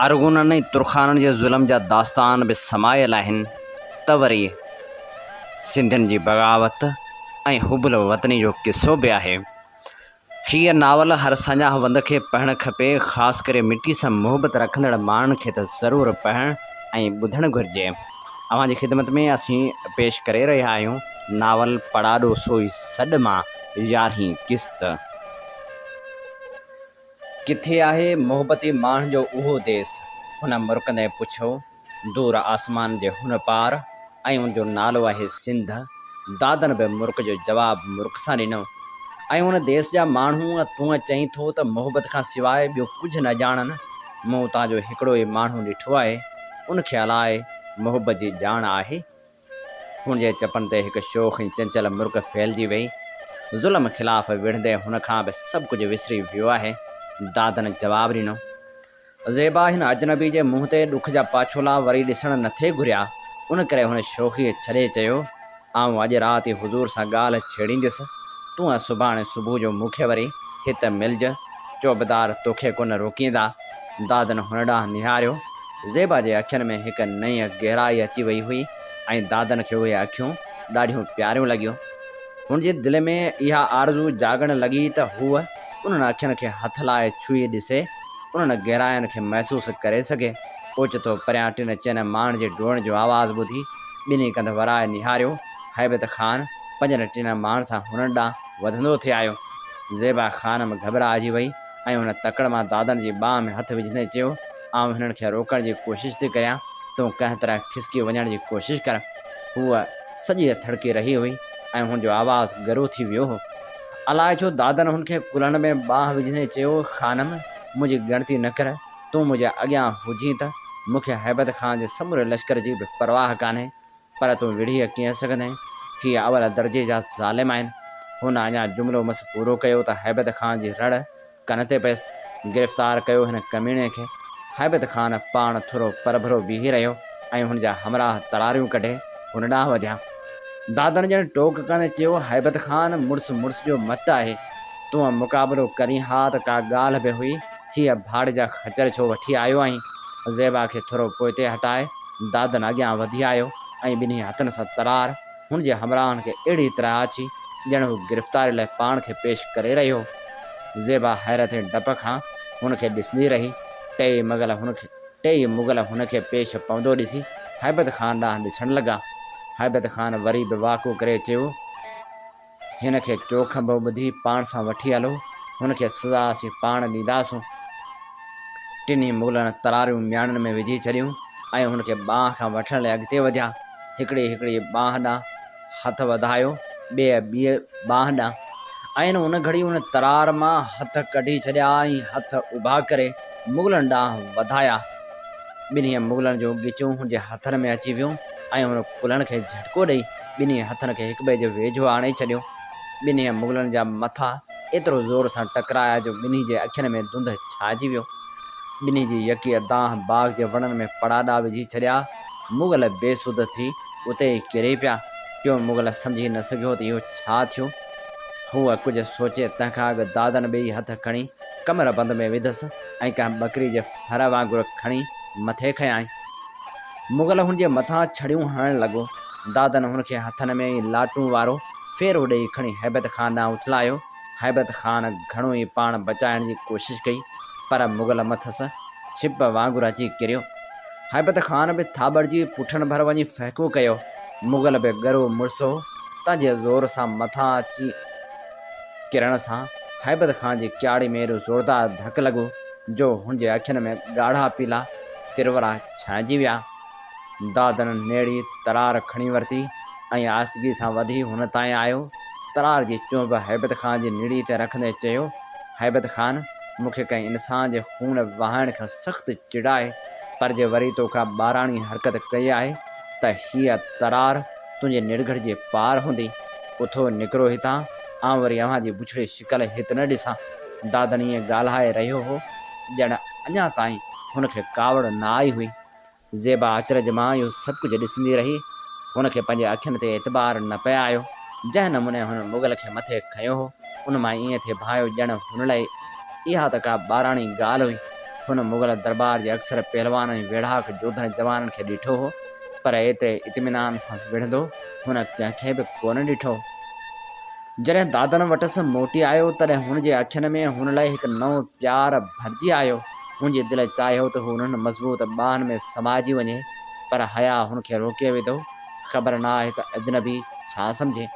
ارغونن ۽ ترخانن جي ظلم جا داستان به سمايل آهن ته وري سنڌين جي بغاوت ۽ حب الوطني جو قصو به آهي. هيء ناول هر ساڃاهه وند کي پڙهڻ کپي، خاص ڪري مٽي سان محبت رکندڙ ماڻهن کي ته ضرور پڙهڻ ۽ ٻڌڻ گهرجي. اوهان جي خدمت ۾ اسين پيش ڪري رهيا آهيون ناول پڙاڏو سوئي سڏ مان يارهين قسط. ڪٿي آهي محبتي ماڻهن جو اهو ديس؟ هن مرڪندي پڇيو. دور آسمان جي هن پار ۽ ان جو نالو آهي سنڌ. دادن به مرڪ جو جواب مرڪ سان ڏنو. ۽ ان ديس جا ماڻهو تون چئين ٿو ته محبت کان سواء ٻيو ڪجهه نه ڄاڻن. مون اتان جو هڪڙو ئي ماڻهو ڏٺو آهي. ان کي الاء محبت جي ڄاڻ آهي. هن جي چپن تي هڪ شوخ ۽ چنچل مرڪ ڦهلجي وئي. ظلم خلاف وڙهندي هن کان به سڀ ڪجهه وسري ويو آهي. دادن جواب ڏنو. زيبا هن اجنبي جي منهن تي ڏک جا پاڇولا وري ڏسڻ نه ٿي گهريا، ان ڪري هن شوخيء ڇڏي چيو، آئون اڄ رات ئي حضور سان ڳالهه ڇيڙينديس، تون سڀاڻي صبح جو مون کي وري هت ملج، چوبدار توکي ڪونه روڪيندا. دادن هن ڏانهن نهاريو. زيبا جي اکين ۾ هڪ نئين گهرائي اچي وئي هئي ۽ دادن کي اهي اکيون ڏاڍيون پياريون لڳيون. هن جي دل ۾ اها آرزو جاڳڻ لڳي ته هوء انهن اکين کي هٿ لائي ڇهي ڏسي، انهن گهراين کي محسوس ڪري سگهي. اوچتو پريان ٽن چئن ماڻهن جي ڊوڙڻ جو آواز ٻڌي، ٻنهي ڪنڌ ورائي نهاريو. هيبت خان پنجن ٽن ماڻهن سان هنن ڏانهن وڌندو ٿي آيو. زيبا خانم گهٻرائجي وئي ۽ هن تڪڙ مان دادن جي ٻانهن ۾ هٿ وجهندي چيو، آئون هنن کي روڪڻ جي ڪوشش ٿي ڪريان، تون ڪنهن طرح کسڪي وڃڻ جي ڪوشش ڪر. هوء سڄي ٿڙڪي رهي هئي ۽ هن جو آواز ڳرو ٿي ويو هو. الائي ڇو دادن هن کي ڪلهن ۾ ٻانهن وجهندي چيو، خانم، منهنجي ڳڻتي نه ڪر، تون منهنجي اڳيان هجين ته مون کي هيبت خان جي سموري لشڪر جي به پرواهه ڪانهي، پر تون وڙهي ڪيئن سگهندين؟ هي اول درجي جا ظالم آهن. هن اڃا جملو مس پورو ڪيو ته هيبت خان جي رڙ ڪن تي پيس، گرفتار ڪيو هن ڪميڻي کي. هيبت خان پاڻ ٿورو پرڀرو بيهي رهيو ۽ هن جا همراهه تراريون ڪڍي هن ڏانهن وڌيا. دادن ڄڻ ٽوڪ ڪندي چيو، هيبت خان مڙس مڙس جو مٽ آهي. تون مقابلو ڪرين ها ته ڪا ڳالهه به هئي، هيء ڀاڙي جا خچر ڇو وٺي آيو آهين؟ زيبا کي ٿورو پوئتي هٽائي دادن اڳيان وڌي آيو ۽ ٻنهي هٿن سان ترار هن جي همراهن کي اهڙي طرح آڇي، ڄڻ هو گرفتاري لاء پاڻ کي پيش ڪري رهيو هو. زيبا حيرت ۽ ڊپ کان هن کي ڏسندي رهي. ٽيئي مغل هن کي ٽيئي مغل هن کي پيش پوندو ڏسي هيبت خان ڏانهن ڏسڻ لڳا. هيبت خان وري به واڪو ڪري چيو، هن کي چوکنڀو ٻڌي پاڻ سان وٺي هلو، هن کي سزا اسين پاڻ ڏينداسون. ٽنهي مغلن تراريون مياڻين ۾ وجهي ڇڏيون ۽ هن کي ٻانهن کان وٺڻ لاء اڳتي وڌيا. هڪڙي هڪڙي ٻانهن ڏانهن هٿ وڌايو، ٻيء ٻيء ٻانهن ڏانهن. عين ان گهڙي هن ترار مان هٿ ڪڍي ڇڏيا ۽ هٿ اڀا ڪري مغلن ڏانهن وڌايا. ٻنهي مغلن جون ڳچيون هن جي هٿن ۾ اچي ويون ۽ هن ڪلهن کي جهٽڪو ڏئي ٻنهي هٿن کي هڪٻئي جي ويجهو آڻي ڇڏيو. ٻنهي مغلن جا مٿا ايترو زور سان ٽڪرايا جو ٻنهي جي اکين ۾ ڌنڌ ڇائجي ويو. ٻنهي جي يڪيء دانهن باغ جي وڻن ۾ پڙاڏا وجهي ڇڏيا. مغل بي سڌ ٿي اتي ئي ڪري پيا. ٽيون مغل سمجهي نه سگهيو ته اهو ڇا ٿيو. هوء ڪجهه سوچي تنهن کان اڳ دادن ٻيئي هٿ کڻي ڪمر بند ۾ وڌس ۽ ڪنهن ٻڪري جي ڦر وانگر کڻي مٿي کنيائين. مغل هن جي مٿان ڇڙيون هڻڻ لڳو. دادن هن کي هٿن ۾ ئي لاٽون وارو ڦيرو ڏيئي کڻي هيبت خان ڏانهن اڇلايو. هيبت خان گهڻو ئي پاڻ بچائڻ جي ڪوشش ڪئي، پر مغل مٿس ڇپ وانگر اچي ڪريو. هيبت خان به ٿاٻڙجي پٺن ڀر وڃي ڦهڪو ڪيو. مغل به ڳرو مڙس هو، تنهن جي زور سان مٿان اچي ڪرڻ سان هيبت خان جي ڪياڙي ۾ ايڏو زوردار ڌڪ لڳو، جو هن جي اکين ۾ ڳاڙها پيلا ترورا ڇانئجي ويا. دادن نيڙي ترار کڻي ورتي ۽ آهستگي سان وڌي هن تائين آيو. ترار جي چهنب هيبت خان جي نڙي تي رکندي چيو، هيبت خان، مون کي ڪنهن انسان جي خون وهائڻ کان سخت چڙ آهي، پر جي وري تو ڪا ٻاراڻي حرڪت ڪئي آهي ته هيء ترار تنهنجي نڙگهٽ جي پار هوندي. اٿو نڪرو هتان، آئون وري اوهان جي بڇڙي شڪل هت نه ڏسان. دادن ائين ڳالهائي رهيو هو، ڄڻ اڃا تائين هن کي ڪاوڙ نه آئي هئي. زيبا اچرج مان اهو سڀ ڪجهه ڏسندي رهي. هن کي پنهنجي اکين تي اعتبار نه پئي آيو. جنهن نموني هن مغل کي مٿي کنيو هو، ان مان ائين ٿي ڀانئيو ڄڻ هن لاء اها ته ڪا ٻاراڻي ڳالهه هئي. هن مغل درٻار جي اڪثر پهلوان ۽ ويڙهاڪ جوڌن جوانن کي ڏٺو هو، پر ايتري اطمينان سان وڙهندو هن ڪنهن کي به ڪونه ڏٺو. جڏهن دادن وٽس موٽي آيو، تڏهن هن جي اکين ۾ هن لاء هڪ نئون پيار ڀرجي آيو. هن جي دل چاهيو ته هو انهن مضبوط ٻانهن ۾ سمائجي وڃي، پر حياء هن کي روڪي وڌو. خبر نه آهي ته اجنبي ڇا سمجهي.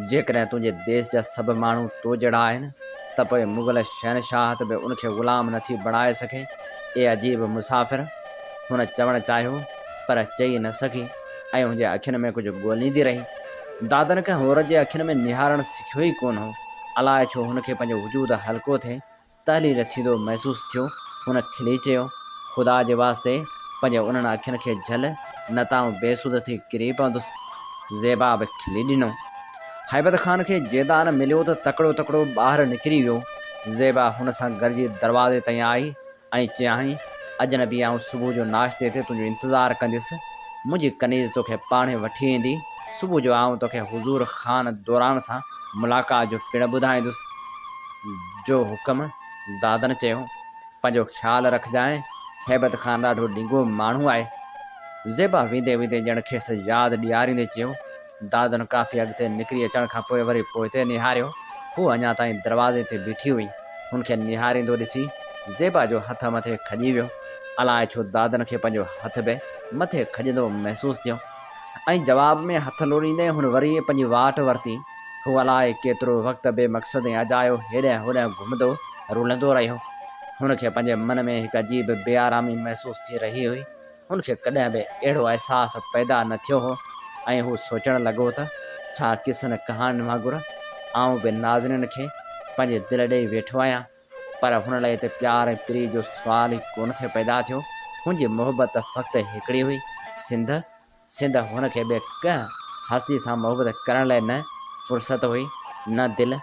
جيڪڏهن تنهنجي ديس جا سڀ ماڻهو تو جهڙا آهن، ته پوء مغل شهنشاهت به ان کي غلام نٿي بڻائي سگهي. اي عجيب مسافر! هن چوڻ چاهيو، پر چئي نه سگهي ۽ هن جي اکين ۾ ڪجهه ڳوليندي رهي. دادن ڪنهن عورت جي اکين ۾ نهارڻ سکيو ئي ڪونه هو. الاء ڇو هن کي پنهنجو وجود هلڪو ٿئي تحليل ٿيندو محسوس ٿيو. هن کلي چيو، خدا جي واسطي پنهنجي انهن اکين کي جهل، نه ته آئون بي سڌ ٿي ڪري پوندس. زيبا به کلي ڏنو. هيبت خان کي جيدان مليو ته تڪڙو تڪڙو ٻاهر نڪري ويو. زيبا هن سان گڏجي دروازي تائين آئي ۽ چيائين، اجنبي آئون صبح جو ناشتي تي تنهنجو انتظار ڪنديس. منهنجي ڪنيز توکي پاڻهي وٺي ايندي. صبح جو آئون توکي حضور خان دوران سان ملاقات جو پڻ ٻڌائيندس. جو حڪم، دادن چيو، پنهنجو خيال رکجانء، هيبت خان ڏاڍو ڊينگو ماڻهو آهي. زيبا ويندي ويندي ڄڻ کيس ياد ڏياريندي چيو. دادن ڪافي اڳتي نڪري اچڻ کان پوء وري پوئتي نهاريو. هوء اڃا تائين دروازي تي بيٺي هئي. هن کي نهاريندو ڏسي زيبا جو هٿ مٿي کڄي ويو. الاء ڇو دادن کي پنهنجو هٿ به مٿي کڄندو محسوس ٿيو ۽ جواب ۾ هٿ لوڏيندي هن وري پنهنجي واٽ ورتي. هو الاء ڪيترو وقت بي مقصد ۽ اجايو هيڏانهن هوڏانهن گهمندو رلندو رهيو. هن کي پنهنجي من ۾ هڪ عجيب بي آرامي محسوس ٿي رهي هئي. هن کي ڪڏهن به اهڙو احساس پيدا نه ٿيو هو ۽ هو سوچڻ لڳو ته ڇا قصن ڪهاڻين وانگر آئون به نازنين کي پنهنجي دل ڏئي ويٺو آهيان؟ پر هن لاء ته پيار ۽ پريت جو سوال ئي ڪونه ٿي پيدا ٿيو. هن جي محبت ته فقط هڪڙي هئي، سنڌ. سنڌ هن کي ٻي ڪنهن هستي سان محبت ڪرڻ لاء نه فرصت هئي، نه دل.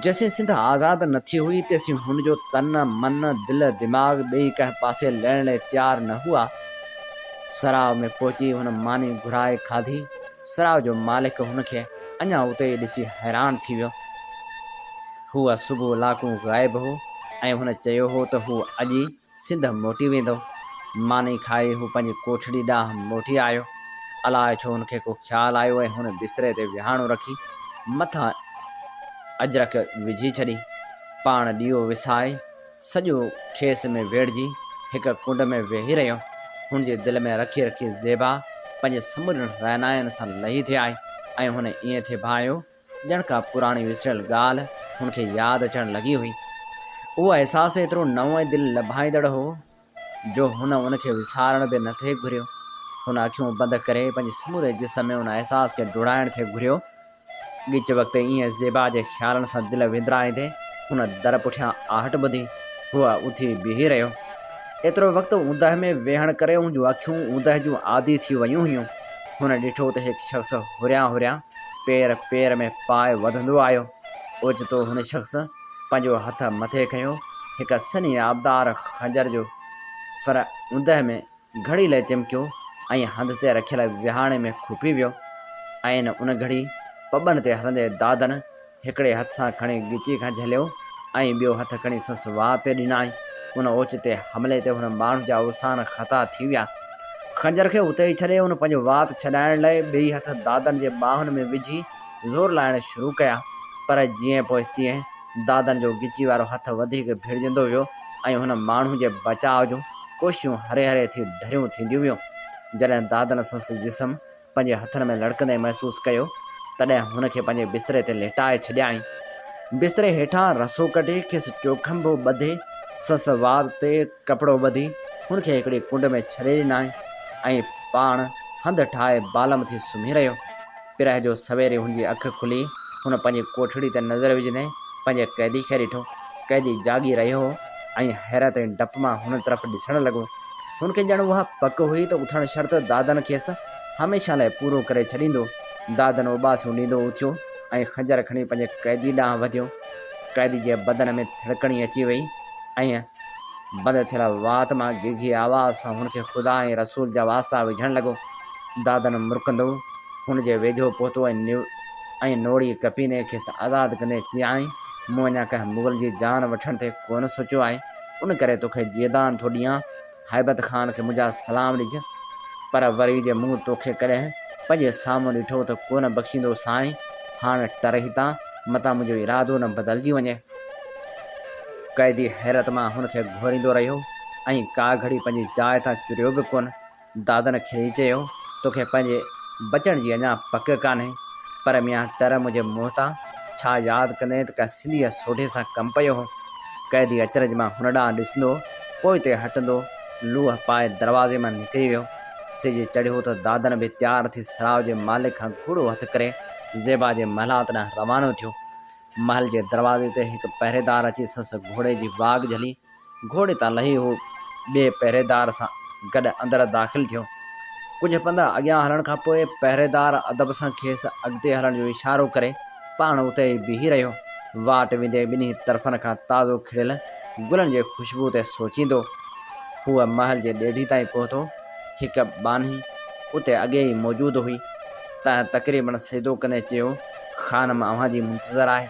جيسين سنڌ آزاد نه ٿي هئي، تيسين هن جو تن، من، دل، دماغ ٻئي ڪنهن پاسي لڙڻ لاء تيار نه هئا. سراء ۾ پهچي هن ماني گهرائي کاڌي. سراء جو مالڪ هن کي اڃا اتي ئي ڏسي حيران ٿي ويو. هو صبح لاڪون غائب هو ۽ هن چيو هو ته هو اڄ ئي سنڌ موٽي ويندو. ماني کائي هو پنهنجي ڪوٺڙي ڏانهن موٽي آيو. الاء ڇو هن کي ڪو خيال آيو ۽ هن بستري تي ويهاڻو رکي مٿان اجرڪ وجهي ڇڏي. پاڻ ڏيئو وسائي سڄو کيس ۾ ويڙهجي هڪ ڪنڊ ۾ ويهي رهيو. هن جي دل ۾ رکي رکي زيبا پنهنجي سمورين رعنائين سان لهي ٿي آئي ۽ هن ائين ٿي ڀانئيو ڄڻ ڪا پراڻي وسريل ڳالهه هن کي ياد اچڻ لڳي هئي. اهو احساس ايترو نئون ۽ دل لڀائيندڙ هو، جو هن ان کي وسارڻ به نه ٿي گهريو. هن اکيون بند ڪري پنهنجي سموري جسم ۾ ان احساس کي ڊوڙائڻ ٿي گهريو. ڳچ وقت ائين زيبا جي خيالن سان دل وندرائيندي هن در پٺيان آهٽ ٻڌي. هو اٿي بيهي رهيو. ايترو وقت اوندهه ۾ ويهڻ ڪري هن جون اکيون اوندهه جون عادي ٿي ويون هيون. هن ڏٺو ته هڪ شخص هوريان هوريان پير پير ۾ پائي وڌندو آيو. اوچتو هن شخص پنهنجو هٿ مٿي کنيو. هڪ سنهي آبدار خنجر جو ڦر اوندهه ۾ گهڙي لئه چمڪيو ۽ هنڌ تي رکيل وهاڻي ۾ کوپي ويو. عين ان گهڙي پٻن تي هلندي دادن هڪڙي هٿ سان کڻي ڳچي کان جهليو ۽ ٻيو هٿ کڻي سنس وات تي ڏنائين. ان اوچتي حملي تي هن ماڻهو جا اوسان خطا ٿي ويا. خنجر کي اتي ئي ڇڏي هن پنهنجو وات ڇڏائڻ لئه ٻئي هٿ دادن جي ٻانهن ۾ وجهي زور لائڻ شروع ڪيا، پر جيئن پوء تيئن دادن جو ڳچي وارو هٿ وڌيڪ ڀيڙجندو ويو ۽ هن ماڻهو جي بچاء جون ڪوششون هري هري ٿي ڍريون ٿينديون ويون. جڏهن دادن سندس جسم پنهنجي هٿن ۾ لڙڪندي محسوس ڪيو، تڏهن هن کي پنهنجي بستري تي ليٽائي ڇڏيائين. بستري هيٺان رسو ڪڍي کيس چوکنڀو ٻڌي سندس وات تي ڪپڙو ٻڌي هن کي هڪڙي ڪنڊ ۾ ڇڏي ڏنائين ۽ پاڻ هنڌ ٺاهي بالم ٿي سمهي رهيو. پرهه جو سويري هن جي اک کلي. هن پنهنجي ڪوٺڙي تي نظر وجهندي پنهنجي قيدي کي ڏٺو. قيدي جاڳي رهيو هو ۽ حيرت ۽ ڊپ مان هن طرف ڏسڻ لڳو. هن کي ڄڻ اها پڪ هئي ته اٿڻ شرط دادن کيس هميشه لاء پورو ڪري ڇڏيندو. دادن اوٻاسيون ڏيندو اٿيو ۽ خنجر کڻي پنهنجي قيدي ڏانهن وڌيو. قيدي جي بدن ۾ ٿڙڪڻي اچي وئي ۽ بند ٿيل وات مان گگهي آواز سان هن کي خدا ۽ رسول جا واسطا وجهڻ لڳو. دادن مرڪندو هن جي ويجهو پهتو ۽ نوڙي ڪپيندي کيس آزاد ڪندي چيائين، مون اڃا ڪنهن مغل جي جان وٺڻ تي ڪونه سوچيو آهي، ان ڪري توکي جيئدان ٿو ڏيان. هيبت خان کي منهنجا سلام ڏج، پر وري جي مون توکي ڪڏهن پنهنجي سامهون ڏٺو ته ڪونه بخشيندو سانء. هاڻ ٽر هتان، متان منهنجو ارادو نه بدلجي وڃي. قيدي حيرت مان هن کي گهوريندو رهيو ۽ ڪا گهڙي پنهنجي جاء تان چريو به ڪونه. دادن کلي چيو، توکي پنهنجي بچڻ جي اڃا پڪ ڪانهي، پر ميان ٽر منهنجي منهن تان، ڇا ياد ڪندين ته ڪنهن سنڌيء سوڍي سان ڪم پيو هو. قيدي اچرج مان هن ڏانهن ڏسندو، پوئتي هٽندو، لوهه پائي دروازي مان نڪري ويو. سج چڙهيو ته دادن به تيار ٿي سراء جي مالڪ کان گهوڙو هٿ ڪري زيبا جي محلات ڏانهن روانو ٿيو. محل جي دروازي تي هڪ پهريدار اچي سندس گهوڙي جي واڳ جهلي. گهوڙي تان لهي هو ٻئي پهريدار سان گڏ اندر داخل ٿيو. ڪجهه پنڌ اڳيان هلڻ کان پوء پهريدار ادب سان کيس اڳتي هلڻ جو اشارو ڪري پاڻ اتي ئي بيهي رهيو. واٽ ويندي ٻنهي طرفن کان تازو کڙيل گلن جي خوشبوء تي سوچيندو هو محل جي ڏيڍي تائين پهتو. هڪ ٻانهي اتي اڳي ئي موجود هئي، تنهن تقريباً سجدو ڪندي چيو، خانم اوهان جي منتظر آهي.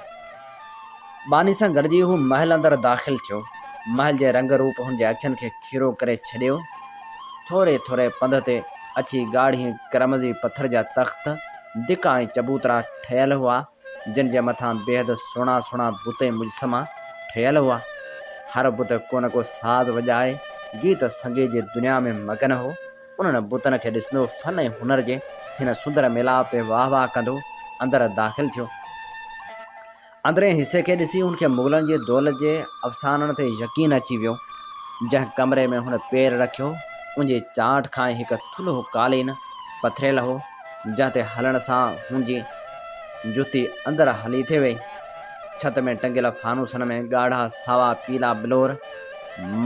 ٻانهي سان گڏجي هو محل اندر داخل ٿيو. محل جي رنگ روپ هن جي اکين کي کيرو ڪري ڇڏيو. ٿوري ٿوري پنڌ تي اڇي ڳاڙهي قرمزي پٿر جا تخت، دڪا ۽ چبوترا ٺهيل هئا، جن جي مٿان بيحد سهڻا سهڻا بت ۽ مجسما ٺهيل هئا. هر بت ڪو نه ڪو ساز وڄائي گيت سنگيت جي دنيا ۾ مگن هو. انهن بتن کي ڏسندو فن ۽ هنر جي هن سندر ميلاپ تي واهه واهه ڪندو اندر داخل ٿيو. اندرئين حصي کي ڏسي هن کي مغلن جي دولت جي افسانن تي يقين اچي ويو. جنهن ڪمري ۾ هن پير رکيو، ان جي چانئٺ کان ئي هڪ ٿلهو قالين پٿريل هو، جنهن تي هلڻ سان هن جي جتي اندر هلي ٿي وئي. ڇت ۾ ٽنگيل فانوسن ۾ ڳاڙها، ساوا، پيلا بلور،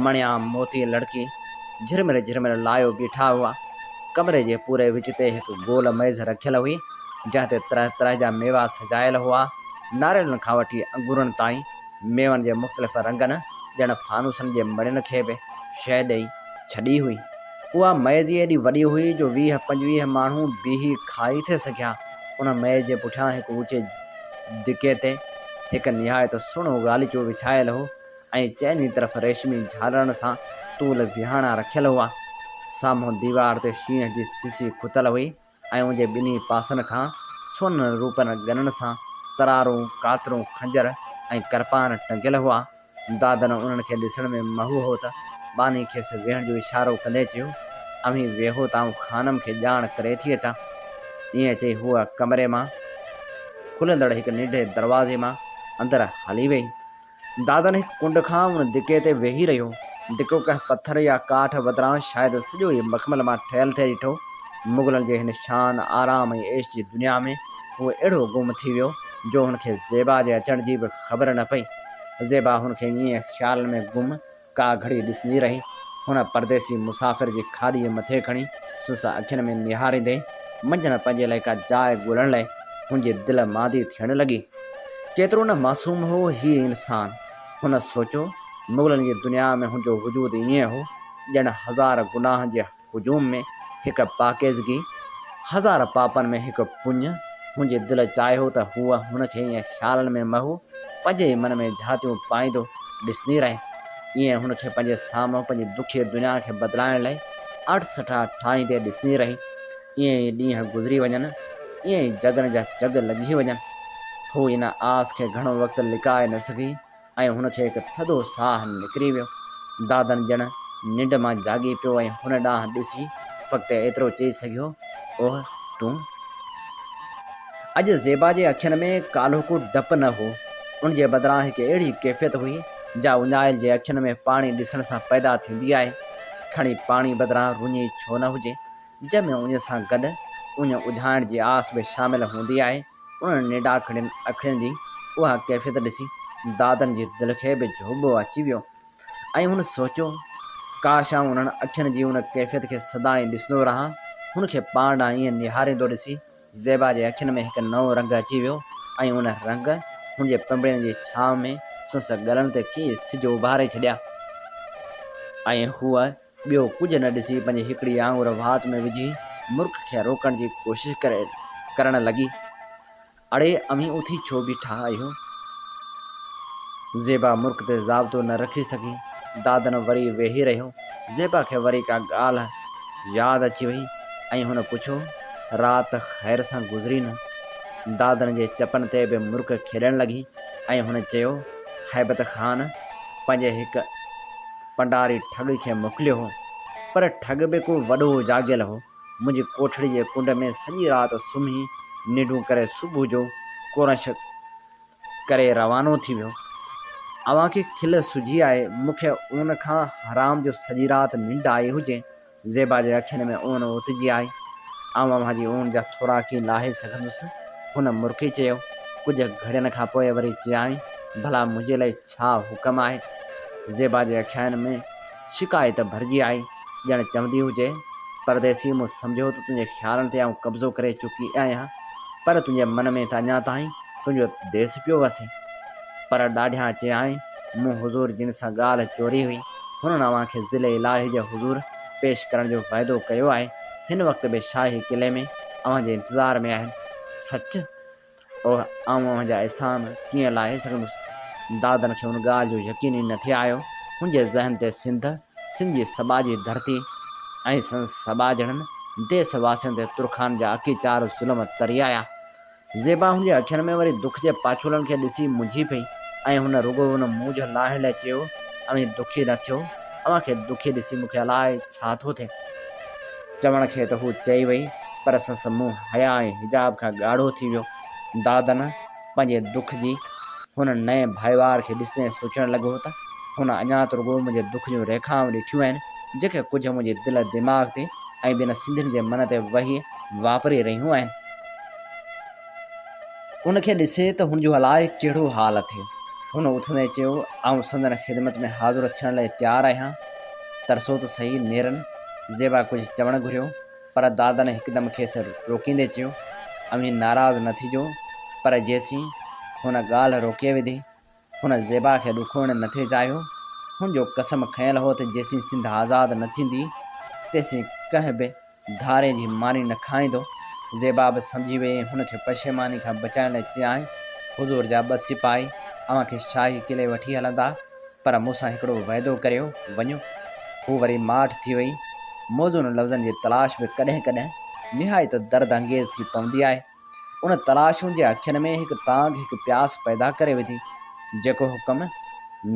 مڻيا، موتي لڙڪي جهرمر جهرمر لايو بيٺا هئا. ڪمري جي پوري وچ تي هڪ گول ميز رکيل هئي. جنهن تي طرح طرح جا ميوا سجايل هئا. ناريلن کان وٺي انگورن تائين ميون جي مختلف رنگن ڄڻ فانوسن جي مڻين کي به شهه ڏئي ڇڏي هئي. اها ميز ئي ايڏي وڏي هئي جو 20 25 ماڻهو بيهي کائي ٿي سگهيا. ان ميز جي پٺيان هڪ اوچي دڪي تي هڪ نهايت سهڻو غاليچو وڇايل هو ۽ چئني طرف ريشمي جهالرن سان طول ويهاڻا رکيل هئا. سامهون ديوار تي شينهن جي سيسي کتل هئي. ۽ ان جي ٻنهي پاسن کان سونن روپن ڳنن سان ترارون، ڪاترون، خنجر ۽ ڪرپان ٽنگيل هئا. دادن انهن کي ڏسڻ ۾ محو هو ته ٻانهي کيس ويهڻ جو اشارو ڪندي چيو، اوهين ويهو ته آئون خانم کي ڄاڻ ڪري ٿي اچان. ائين چئي هوء ڪمري مان کلندڙ هڪ ننڍي دروازي مان اندر هلي وئي. دادن هڪ ڪنڊ کان ان دڪي تي ويهي رهيو. دڪو ڪنهن پٿر يا ڪاٺ بدران شايد سڄو ئي مخمل مان ٺهيل ٿي ڏٺو. مغلن جي هن شان، آرام ۽ عيش جي دنيا ۾ هو اهڙو گم ٿي ويو جو هن کي زيبا جي اچڻ جي به خبر نه پئي. زيبا هن کي ائين خيالن ۾ گم ڪا گهڙي ڏسندي رهي. هن پرديسي مسافر جي کاڏيء مٿي کڻي سس اکين ۾ نهاريندي منجهن پنهنجي لاء ڪا جاء ڳولڻ لاء هن جي دل ماندي ٿيڻ لڳي. ڪيترو نه معصوم هو هيء انسان! هن سوچيو، مغلن جي دنيا ۾ هن جو وجود ائين هو، ڄڻ هزار گناهن جي هجوم ۾ هڪ پاڪيزگي، هزار پاپن ۾ هڪ پڃ. هن جي دل چاهيو ته هوء هن کي ائين خيالن ۾ محو، پنهنجي ئي من ۾ جهاتيون پائيندو ڏسندي رهي. ائين هن کي پنهنجي سامهون پنهنجي دکي دنيا کي بدلائڻ لئه اٺسٺا ٺاهيندي ڏسندي رهي. ائين ئي ڏينهن گذري وڃن، ائين ئي جڳن جا جڳ لنگهي وڃن. هوء ان آس کي گهڻو وقت لڪائي نه سگهي ۽ هن کي هڪ ٿڌو ساهه نڪري ويو. دادن ڄڻ ننڊ مان جاڳي پيو ۽ هن ڏانهن ڏسي فقط ايترو چئي سگهيو، اوهه، تون؟ اڄ زيبا جي اکين ۾ ڪالهوڪو ڊپ نه هو. ان جي بدران هڪ اهڙي ڪيفيت هئي، جا اڃايل جي اکين ۾ پاڻي ڏسڻ سان پيدا ٿيندي آهي. کڻي پاڻي بدران رڃ ئي ڇو نه هجي. جنهن ۾ اڃ سان گڏ اڃ اجهائڻ جي آس به شامل هوندي آهي، انهن ننڊاکڙين اکڙين جي اها ڪيفيت ڏسي دادن جي دل کي به جهوٻو اچي ويو ۽ هن سوچيو، ڪاش آئون انهن اکين جي ان ڪيفيت کي سدائين ڏسندو رهان. هن کي پاڻ ڏانهن ائين نهاريندو ڏسي زيبا جي اکين ۾ هڪ نئون رنگ اچي ويو ۽ ان رنگ هن جي پنبڻين جي ڇانو ۾ سندس ڳلن تي ڪيئي سج اڀاري ڇڏيا ۽ هوء ٻيو ڪجهه نه ڏسي پنهنجي هڪڙي آڱر وات ۾ وجهي مرڪ کي روڪڻ جي ڪوشش ڪرڻ لڳي. اڙي اوهين اٿي ڇو بيٺا آهيو؟ زيبا مرڪ تي ضابطو نه رکي سگهي. دادن وري ويهي رهيو. زيبا کي وري ڪا ڳالهه ياد اچي وئي ۽ هن پڇيو، رات خير سان گذري نه؟ دادن جي چپن تي به مرڪ کيڏڻ لڳي ۽ هن چيو، هيبت خان پنهنجي هڪ. پنڊاري ٺڳ کي موڪليو هو، پر ٺڳ به ڪو وڏو جاڳيل هو. منهنجي ڪوٺڙي جي ڪنڊ ۾ سڄي رات سمهي ننڊون ڪري صبح جو ڪورنش ڪري روانو ٿي ويو. اوهان کي کل سجهي آهي، مون کي اون کان حرام جو سڄي رات ننڊ آئي هجي. زيبا جي اکين ۾ اون اوتجي آئي. آئون اوهان جي اون جا ٿورا ڪيئن لاهي سگهندس؟ هن مرڪي چيو. ڪجهه گهڙين کان پوء وري چيائين، ڀلا منهنجي لاء ڇا حڪم آهي؟ زيبا جي اکين ۾ شڪايت ڀرجي آئي، ڄڻ چوندي هجي، پرديسي مون سمجهيو ته تنهنجي خيالن تي آئون قبضو ڪري چڪي آهيان، پر تنهنجي من ۾ ته اڃا تائين تنهنجو ديس پيو وسي. پر ڏاڍيان چيائين، مون حضور جن سان ڳالهه چوري هئي. هنن اوهان کي ظل الاهي جي حضور پيش ڪرڻ جو وعدو ڪيو آهي. هن وقت به شاهي قلعي ۾ اوهان جي انتظار ۾ آهن. سچ؟ اوه، آئون اوهان جا احسان ڪيئن لاهي سگهندس؟ دادن کي ان ڳالهه جو يقين ئي نه ٿي آيو. هن جي ذهن تي سنڌ، سنڌ جي سٻاجهي ڌرتي ۽ سندس سٻاجهڙن ديس واسين تي ترخان جا اڪيچار ظلم تري آيا. زيبا هن جي اکين ۾ وري دک جي پاڇولن کي ڏسي منجهي پئي ۽ هن رڳو ان مونجهه لاهڻ لاء چيو، اوهين دکي نه ٿيو، اوهان کي دکي ڏسي مون کي الاء ڇا ٿو ٿئي. چوڻ کي ته هوء چئي وئي، پر سندس منهن حيا ۽ حجاب کان ڳاڙهو ٿي ويو. دادن پنهنجي دک جي هن نئين ڀائيوار کي ڏسندي سوچڻ لڳو ته هن اڃا ته رڳو منهنجي دک جون ريکائون ڏٺيون آهن، جيڪي ڪجهه منهنجي دل دماغ تي ۽ ٻين سنڌين جي من تي وهي واپري رهيون آهن. ان کي ڏسي ته هن جو الاء ڪهڙو حال ٿئي. هن اٿندي چيو، آئون سندن خدمت ۾ حاضر ٿيڻ لاء تيار آهيان. ترسو ته سهي نيرن. زيبا ڪجهه چوڻ گهريو، پر دادن هڪدم کيس روڪيندي چيو، اوهين ناراض نه ٿجو، پر جيسين. هن ڳالهه روڪي وڌي. هن زيبا کي ڏکوئڻ نه ٿي چاهيو. هن جو قسم کنيل هو ته جيسين سنڌ آزاد نه ٿيندي، تيسين ڪنهن به ڌارئين جي ماني نه کائيندو. زيبا به سمجهي وئي ۽ هن کي پشيماني کان بچائڻ لاء چيائين، حضور جا ٻه سپاهي اوهان کي شاهي قلعي وٺي هلندا، پر مون سان هڪڙو وعدو ڪريو وڃو. هوء وري ماٺ ٿي وئي. موزون لفظن جي تلاش به ڪڏهن ڪڏهن نهايت درد انگيز ٿي پوندي آهي. ان تلاش هن جي اکين ۾ هڪ تانگهه، هڪ پياس پيدا ڪري وڌي. جيڪو حڪم؟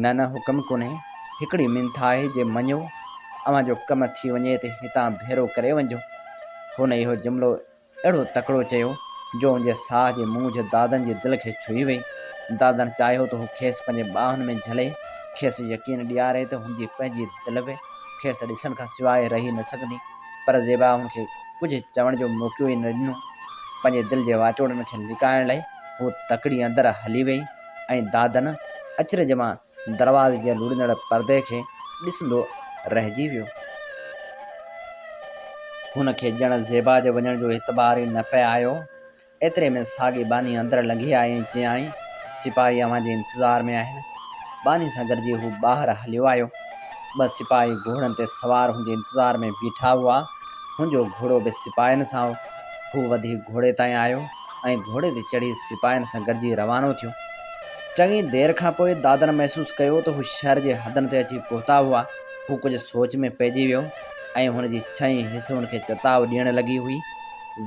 نه نه حڪم ڪونهي، هڪڙي منٿ آهي جي مڃيو، اوهان جو ڪم ٿي وڃي ته هتان ڀيرو ڪري وڃجو. هن اهو جملو اهڙو تڪڙو چيو، جو ان جي ساهه جي مونجهه دادن جي دل کي ڇهي وئي. دادن چاهيو ته هو کيس پنهنجي ٻانهن ۾ جهلي، کيس يقين ڏياري ته هن جي پنهنجي دل به کيس ڏسڻ کان سواء رهي نه سگهندي، پر زيبا هن کي ڪجهه چوڻ جو موقعو ئي نه ڏنو. پنهنجي دل جي واچوڙن کي لڪائڻ لاء هوء تڪڙي اندر هلي وئي ۽ دادن اچرج مان دروازي جي لڙندڙ پردي کي ڏسندو رهجي ويو. هن کي ڄڻ زيبا جي وڃڻ جو اعتبار ئي نه پئي آيو. ايتري ۾ ساڳي ٻانهي اندر لنگهي آئي ۽ چيائين، سپاهي اوهان جي انتظار ۾ آهن. ٻانهي سان گڏجي هو ٻاهر هليو آيو. ٻه سپاهي گهوڙن تي سوار هن جي انتظار ۾ بيٺا هئا. هن جو گهوڙو به سپاهين سان هو. هو وڌي گهوڙي تائين آيو ۽ گهوڙي تي چڙهي سپاهين سان گڏجي روانو ٿيو. چڱي دير کان پوء دادن محسوس ڪيو ته هو شهر جي حدن تي اچي پهتا هئا. هو ڪجهه سوچ ۾ پئجي ويو ۽ هن جي ڇهين حس هن کي چتاء ڏيڻ لڳي هئي.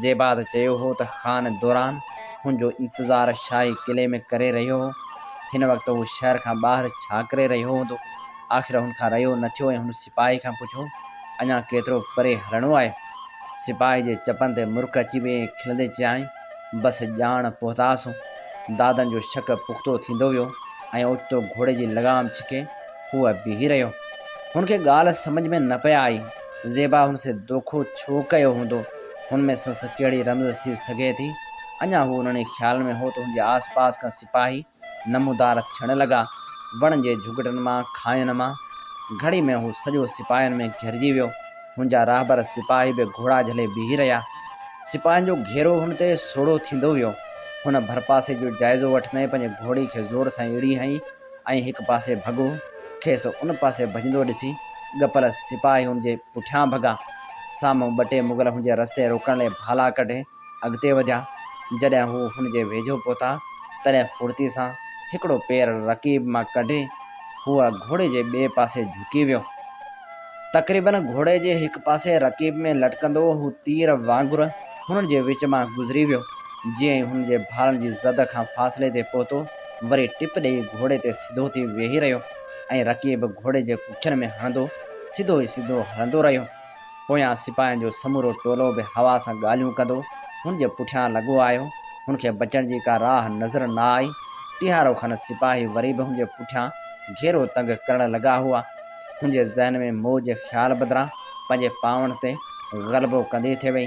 زيبا ته چيو هو ته خان دوران هن جو انتظار شاهي قلعي ۾ ڪري رهيو هو. هن وقت هو شهر کان ٻاهر ڇا ڪري رهيو هوندو؟ آخر هن کان رهيو نه ٿيو ۽ هن سپاهي کان پڇيو، اڃا ڪيترو پري هلڻو آهي؟ سپاهي جي چپن تي مرڪ اچي وئي ۽ کلندي چيائين، بس ڄاڻ پهتاسون. دادن جو شڪ پختو ٿيندو ويو ۽ اوچتو گهوڙي جي لغام ڇڪي هو بيهي رهيو. هن کي ڳالهه سمجهه ۾ نه پئي آئي. زيبا هن سي دوکو ڇو ڪيو هوندو؟ هن ۾ سندس ڪهڙي رمز ٿي سگهي ٿي؟ اڃا هو انهن ئي خيالن ۾ هو ته هن جي آس پاس کان سپاهي نمودار ٿيڻ لڳا. وڻن جي جهڳٽن مان، کاهين مان. گهڙي ۾ هو سڄو سپاهين ۾ گهيرجي ويو. هن جا راهبر سپاهي به گهوڙا جهلي بيهي رهيا. سپاهين جو گهيرو هن تي سوڙهو ٿيندو ويو. هن ڀرپاسي جو جائزو وٺندي پنهنجي گهوڙي کي زور سان ايڙي هنئي ۽ هڪ پاسي ڀڳو. کيس ان پاسي ڀڄندو ڏسي ڳپل سپاهي هن جي پٺيان ڀڳا. سامهون ٻه ٽي مغل هن جي رستي روڪڻ لئي ڀالا ڪڍي اڳتي وڌيا. جڏهن هو هن جي ويجهو پهتا، تڏهن ڦڙتي سان هڪڙو پير رقيب مان ڪڍي هو گهوڙي جي ٻئي پاسي جهڪي ويو. تقريباً گهوڙي جي هڪ پاسي رقيب ۾ لٽڪندو هو تير وانگر هنن جي وچ مان گذري ويو. جيئن ئي هن جي ڀالن جي زد کان فاصلي تي پهتو، وري ٽپ ڏيئي گهوڙي تي سڌو ٿي ويهي رهيو ۽ رقيب گهوڙي جي ڪکين ۾ هڻندو سڌو ئي سڌو هلندو رهيو. پويان سپاهين جو سمورو ٽولو به هوا سان ڳالهيون ڪندو هن جي پٺيان لڳو آيو. هن کي بچڻ جي ڪا راهه نظر نه آئي. ٽيهارو کن سپاهي وري به هن جي پٺيان گهيرو تنگ ڪرڻ لڳا هئا. هن جي ذهن ۾ موج جي خيال بدران پنهنجي پاوڻ تي غلبو ڪندي ٿي وئي.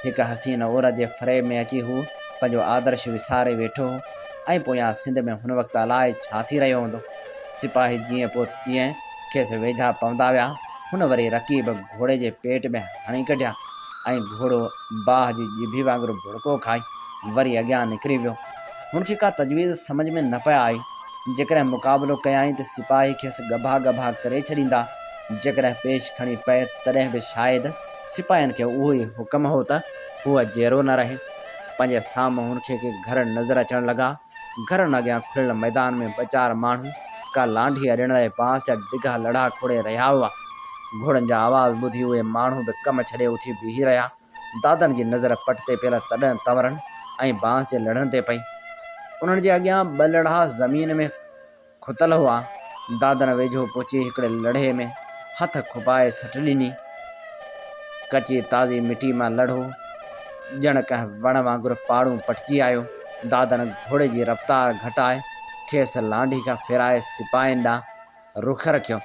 هڪ حسين عورت جي فريب ۾ اچي هو پنهنجو آدرش وساري ويٺو هو ۽ پويان سنڌ ۾ هن وقت الائي ڇا ٿي رهيو هوندو. سپاهي جيئن پوء تيئن کيس ويجها پوندا ويا. هن وري رقيب گهوڙي جي پيٽ ۾ هڻي ڪڍيا ۽ گهوڙو باهه جي ڄڀي وانگر ڀڙڪو کائي وري اڳيان نڪري ويو. هن کي ڪا تجويز سمجهه ۾ نه پئي آئي. جيڪڏهن مقابلو ڪيائين ته سپاهي کيس ڳڀا ڳڀا ڪري ڇڏيندا. جيڪڏهن پيش کڻي پئي تڏهن به شايد سپاهين کي اهو ئي حڪم هو ته هوء جيئرو نه رهي. پنهنجي سامهون هن کي ڪي گهر نظر اچڻ لڳا. گهرن اڳيان کليل ميدان ۾ ٻه چار ماڻهو ڪا لانڍي اڏڻ لاء بانس جا ڊگها لڙها کوڙي رهيا هئا. گهوڙن جا آواز ٻڌي اهي ماڻهو به ڪم ڇڏي اٿي بيهي رهيا. دادن جي نظر پٽ تي پيل تڏن تنورن ۽ بانس جي لڙهن تي پئي. انهن جي اڳيان ٻه لڙها زمين ۾ کتل هئا. دادن ويجهو پهچي هڪڙي لڙهي ۾ هٿ کپائي سٽ ڏني. ڪچي تازي مٽي مان لڙهو ڄڻ ڪنهن وڻ وانگر پاڙون پٽجي آيو. دادن گهوڙي جي رفتار گهٽائي کيس لانڍي کان ڦيرائي سپاهين ڏانهن رخ رکيو.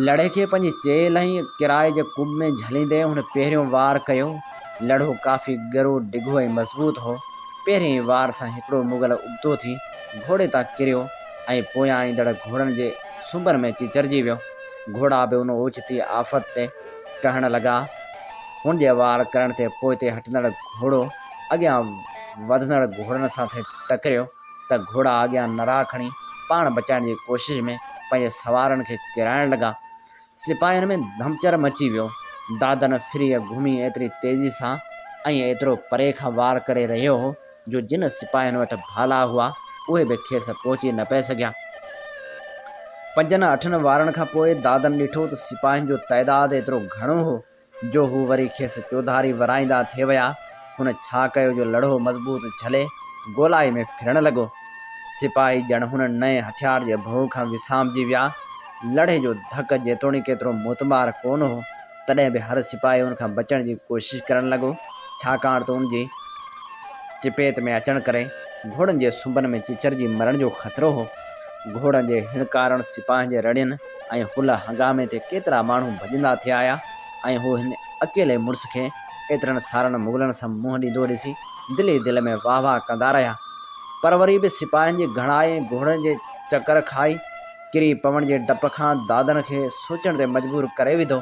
لڙهي کي پنهنجي چيلهه ۽ ڪرائي جي ڪٻ ۾ جهليندي هن پهريون وار ڪيو. لڙهو ڪافي ڳرو، ڊگهو ۽ مضبوط هو. پهرئين ئي وار سان هڪڙو مغل ابتو ٿي گهوڙي تان ڪريو ۽ پويان ايندڙ گهوڙن جي سنبن ۾ چچرجي ويو. گهوڙا به ان اوچتي آفت تي ٽهڻ لڳا. هن جي وار ڪرڻ تي پوئتي هٽندڙ گهوڙو اڳيان وڌندڙ گهوڙن سان ٿي ٽڪريو. ته گهوڙا اڳيان نرا کڻي پاڻ بچائڻ جي ڪوشش ۾ پنهنجي سوارن کي ڪيرائڻ لڳا. سپاهين ۾ ڌمچر مچي ويو. دادن ڦريء گهمي ايتري تيزي سان ۽ ايترو پري کان وار ڪري رهيو هو جو جن سپاهين وٽ ڀالا هئا اهي به کيس پهچي نه پئي سگهيا. پنجن اٺن وارن کان پوء دادن ڏٺو ته سپاهين جو تعداد ايترو گهڻو هو جو هو وري کيس چوڌاري ورائيندا ٿي ويا. هن ڇا ڪيو جو لڙهو مضبوط جهلي گولائي ۾ ڦرڻ لڳو. سپاهي ڄڻ هن نئين هٿيار جي ڀؤ کان وسامجي ويا. لڙهي جو ڌڪ جيتوڻيڪ ايترو موتمار ڪونه هو، تڏهن به هر سپاهي ان کان بچڻ جي ڪوشش ڪرڻ لڳو، ڇاڪاڻ ته ان جي چپيت ۾ اچڻ ڪري گهوڙن جي سنبن ۾ چچرجي مرڻ جو خطرو هو. گهوڙن جي هڻڪارڻ، سپاهين جي رڙين ۽ هل هنگامي تي ڪيترا ماڻهو ڀڄندا ٿي آيا ۽ هو هن اڪيلي مڙس کي ايترن سارن مغلن سان منهن ڏيندو ڏسي دل ئي دل ۾ واهه واهه ڪندا رهيا. پر وري به سپاهين جي گهڻائي ۽ گهوڙن جي چڪر کائي ڪري پوڻ جي ڊپ کان دادن کي سوچڻ تي مجبور ڪري وڌو.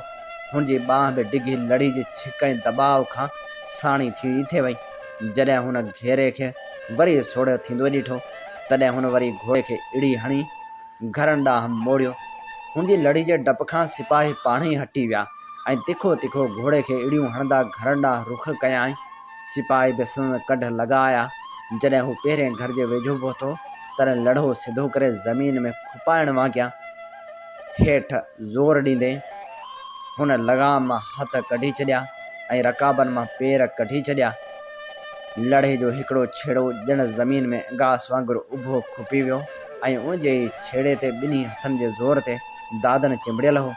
هن جي ٻانهن به ڊگهي لڙهي جي ڇڪ ۽ دٻاء کان ساڻي ٿي ٿي وئي. جڏهن هن گهيري کي وري سوڙهو ٿيندو ڏٺو. تڏهن هن وري گهوڙي کي اڙي هڻي گهرن ڏانهن موڙيو. هن جي لڙهي جي ڊپ کان سپاهي پاڻهئي هٽي ويا ۽ تکو تکو گهوڙي کي اڙيون هڻندا گهرن ڏانهن رخ ڪيائين. سپاهي به سندن ڪڍ لڳا آيا. جڏهن هو پهرئين گهر جي ويجهو پهتو، تڏهن لڙهو سڌو ڪري زمين ۾ کپائڻ وانگيان هيٺ زور ڏيندي هن لغام مان هٿ ڪڍي ڇڏيا ۽ رڪابن مان پير ڪڍي ڇڏيا. لڙهي جو هڪڙو ڇيڙو ڄڻ زمين ۾ انگاس وانگر اڀو کپي ويو ۽ ان جي ئي ڇيڙي تي ٻنهي هٿن جي زور تي دادن چنبڙيل هو.